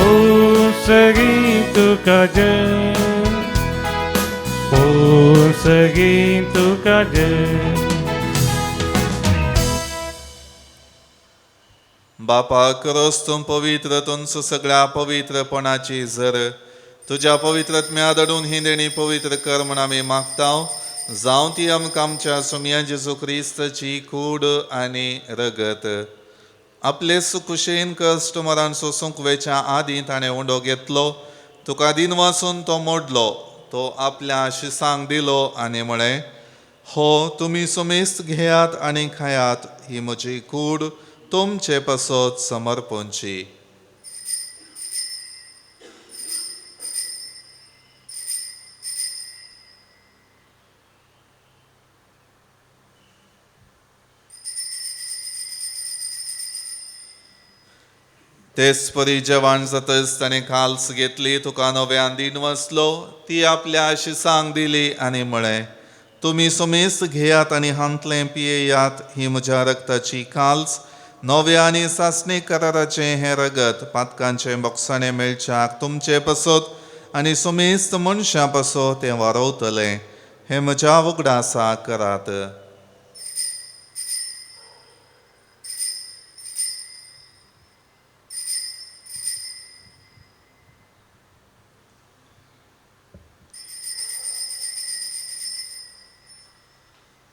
उंसगी तुका जय, उंसगी तुका जय. बापा करोस तूं पवित्र तुमचो सगळ्या पवित्रपणाची जर तुज्या पवित्रत्म्या दडून ही देणी पवित्र कर म्हण आमी मागता, जावं ती आमकां आमच्या सुमया जेजू क्रिस्ताची कूड आनी रगत. आपले सुकुशेन कश्ट मरण सोसूंक वेच्या आदीं ताणें उंडो घेतलो, तुका दिन वासून तो मोडलो, तो आपल्या शिसांक दिलो आनी म्हळें, हो तुमी सुमेस्त घेयात आनी खायात, ही म्हजी कूड तुमचे पासत समर्पणची. तेच परी जेवण जातच ताणें काल्स घेतली, तुका नव्यान दिन वसलो, ती आपल्या शिसांक दिली आनी म्हळें, तुमी सुमेस्त घेयात आनी हांतलें पियेयात, ही म्हज्या रक्ताची काल्स, नव्या आनी सासणी कराराचें हें रगत पातकांचें बोगसाणें मेळच्याक तुमचे पासत आनी सुमेस्त मनशां पासत तें वारवतलें. हें म्हज्या उगडासा करात.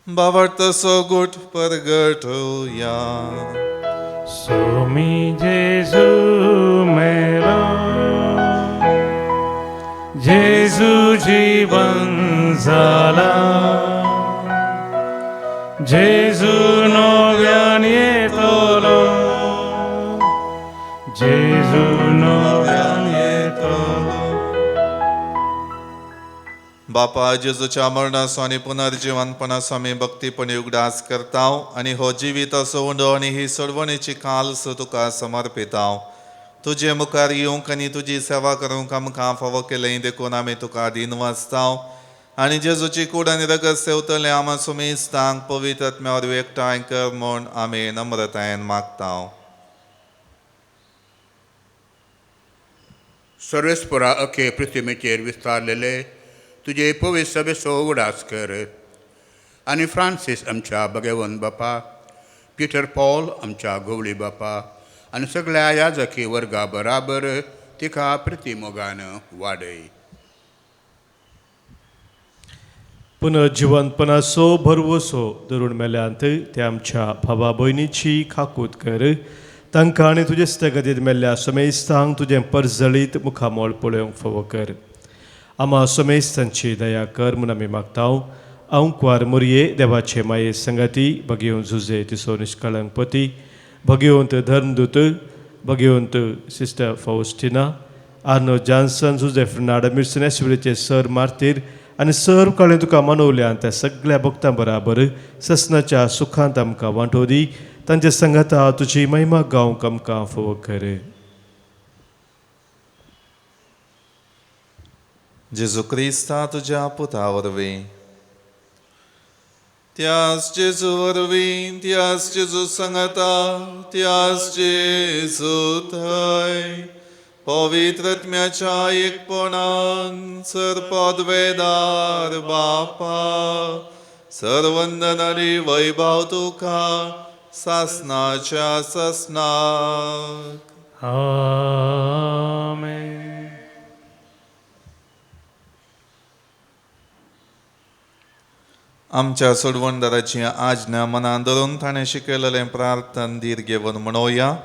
बाबर्तसो गुट परगटोया. सोमी जेजू मेरा, जेजू जीवन जाला, जेजू नव्यान येतलो, जेजू नव्यान येतलो. बापा जेजूच्या मरणाचो आनी पुनर्जिवनपणाचो आमी भक्तीपणी उगडास करता आनी हो जिविताचो उंडो आनी ही सोडवणेची काल्स तुका समर्पिता. तुजे मुखार येवंक आनी तुजी सेवा करूंक आमकां फावो केलें देखून आमी तुका दीन वाचता आनी जेजूची कूड आनी रगत सेवतले आमा सुमेस्तांक पवित्र आत्म्या वरवीं एकठांय कर म्हूण आमी नम्रतायेन मागता. सर्वेस्परा अखे पृथ्वीचेर विस्तारलेले तुजे पवित्र सभेचो उगडास कर आनी फ्रांसीस आमच्या भगवंत बापा, पिटर पॉल आमच्या गोवळी बापा आनी सगळ्या याजकी वर्गा बराबर तिका प्रितीमोगान वाडय. पुनर्जिवंतपणाचो भरवसो धरून मेल्यांत ते आमच्या भावा भयणीची खाकूत कर, तांकां आनी तुजे स्थगतीत मेल्ल्या समेस्तांक तुजें परजळीत मुखामळ पळोवंक फावो कर. आमा समेस्तांची दया कर म्हूण आमी मागता. अंकवार मोरये देवाचे माये संगाती भगेवन जुजे तिसो निष्कळंक पती, भगेवंत धर्मदूत, भगेवंत सिस्टर फावस्टिना, आर्नो जॉन्सन, जुजे फर्नांड मिर्सन एसवेचे सर मार्तीर आनी सर्व काळें तुका मनवल्यान त्या सगळ्या भक्तां बराबर ससनाच्या सुखांत आमकां वांटो दी. तांचे संगाता तुजी महिमा गावंक आमकां फावो कर. जेजू क्रिस्ता तुज्या पुता वरवीं, त्यास जेजू वरवीं, त्यास जेजू संगता, त्यास जेजू थंय पवित्र आत्म्याच्या एकपणान सर्पद्वेदार बापा सर्वंदन आनी वैभव तुका सासनाच्या सासनाक. आमेन. आमच्या सोडवणदाराची आज्ञा मनान धरून ताणें शिकयलेलें प्रार्थन धीर घेवन म्हणोया.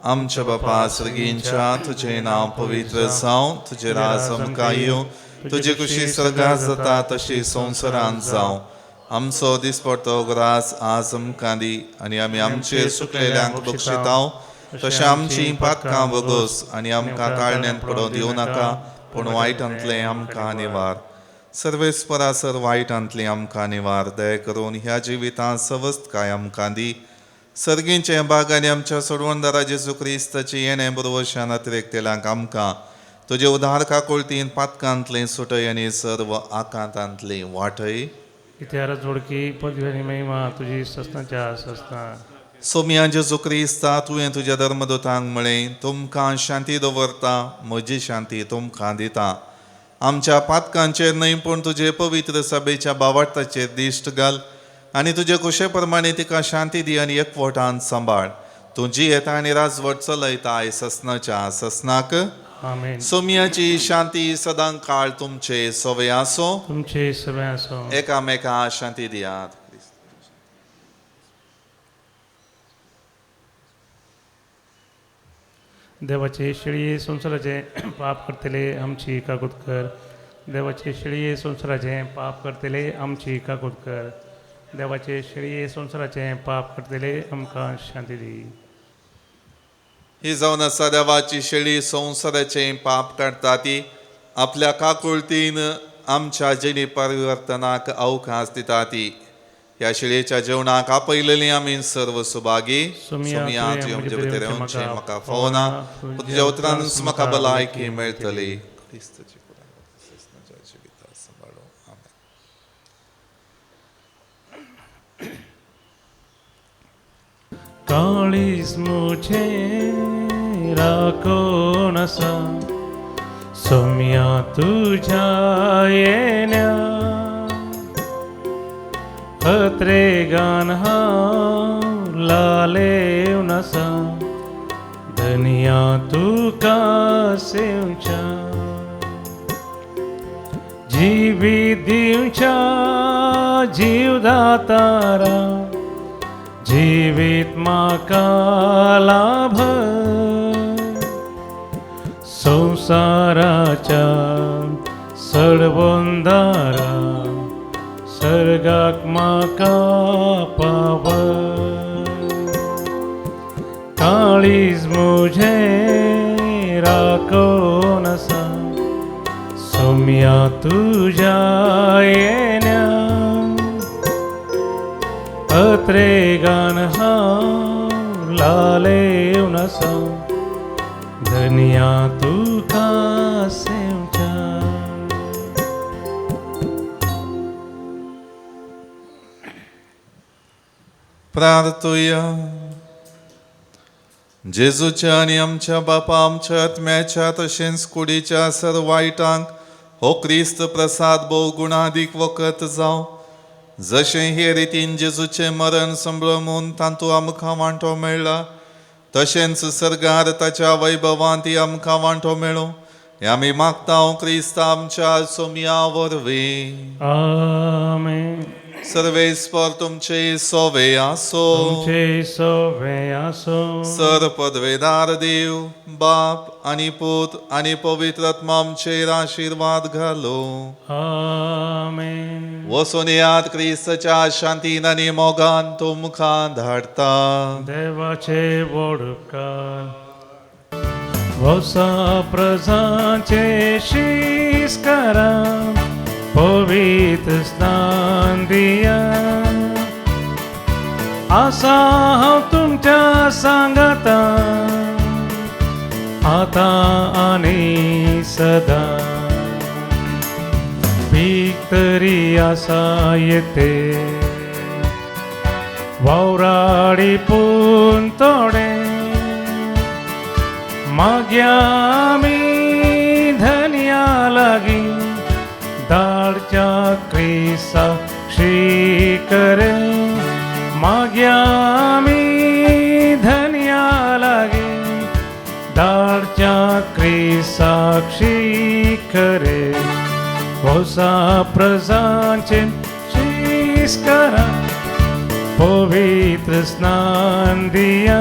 आमच्या बापा सर्गींच्या, तुजें नांव पवित्र जावं, तुजें राज आमकां येवं, तुजी खुशी सर्गांत जाता तशी संवसारांत जावं. आमचो दिसपडतो ग्रास आज आमकां दी आनी आमी आमचेर सुकलेल्यांक बक्षितांव तशें आमची पातकां बगोस आनी आमकां ताळण्यान पडोवंक दिवं नाका पूण वायटांतलें आमकां निवार. सर्वेस्परा सर वायटांतलें आमकां निवार. दया करून ह्या जिवितांत सवस्तकाय आमकां दी. सर्गींचे बागांनी आमच्या सोडवणदारा जेजू क्रिस्ताची येणें बरोवशान अतिरेकतेल्यांक आमकां तुजे उदार काकुळतीन पातकांतलें सुटय आनी सर्व आकांतांतली वाटय. इतिहास जोडकी पदवी आनी महिमा तुजी सस्नाच्या सस्ना. सोमया जेजू क्रिस्ता तुवें तुज्या धर्मदूतांक म्हळें तुमकां शांती दवरता म्हजी शांती तुमकां दिता. आमच्या पातकांचेर न्हय पूण तुजे पवित्र सभेच्या बावार्थाचेर दिश्ट घाल आनी तुजे कुशे प्रमाणे तिका शांती दी आनी एकवटान सांबाळ. तूं जियेता आनी राजवट चलयता ससनाच्या ससनाक. आमेन. सोमयाची शांती सदां काळ तुमचे सवे आसो. तुमचे सवे आसो. एकामेका शांती दियात. देवाचे शेळये संवसाराचे पाप करतले आमची काकूत कर. देवाचे शेळये संवसाराचे पाप करतले आमची काकूत कर. देवाचे शेळये संवसाराचे पाप करतले आमकां शांती दी. ही जावन आसा देवाची शेळी संवसाराचें पाप काडटा ती आपल्या काकुळतीन आमच्या जिणे परिवर्तनाक अवकाश दिता ती. ह्या शेळयेच्या जेवणाक आपयलेली आमी सर्व सुभागी. सोमया तुवें म्हजे भितर येवचें म्हाका फावना पूण तुज्या उतरानूच म्हाका भलायकी मेळटली. क्रिस्ताची सांबाळूं. आमेन. काळीज म्हजें राखून आसा सोम्या तुज्या येण्या अत्रेगान हांव लालेवन आसा धनया तुका सेवच्या जिवीत दिवच्या जीवदातारा जिवीत म्हाका लाभ संवसाराच्या सडबंदारा सर्गाक म्हाका पाव. काळीज म्हजें राखून आसा सोम्या तुज्या येण्या अत्रेगान हांव लालेवन आसा धनया तुका सेवच्या. प्रार्थुया. जेजूच्या आनी आमच्या बापा आमच्या आत्म्याच्या तशेंच कुडीच्या सर वायटांक हो क्रिस्त प्रसाद भोवगुणादीक वखत जावं. जशें हे रितीन जेजूचें मरण संभ्रमून तातूंत आमकां वांटो मेळ्ळा तशेंच सर्गार ताच्या वैभवांत आमकां वांटो मेळूं हें आमी मागता क्रिस्त आमच्या सोमया वरवीं. आमेन. सर्वेस्पर तुमचे सोवे आसो. तुमचे सोवे आसो. सर पदवेदार देव बाप आनी पूत आनी पवित्र आत्मा आमचेर आशिर्वाद घालो. आमेन. वचून येयात क्रिस्ताच्या शांतीन आनी मोगान तुमकां धाडटा. देवाचे व्हड उपकार वसा प्रजांचे शीस करा पवित्र स्नान दिया. आसा हांव तुमच्या सांगाता आतां आनी सदां. भीक तरी आसा येते वावराडी पूण थोडे माग्या आमी धनया लागीं धाडच्या क्रिस्ता शिकरे. माग्या आमी धनया लागीं धाडच्या क्रिस्ता शिकरे. भोसा प्रजांचे शीस करा पवित्र स्नान दिया.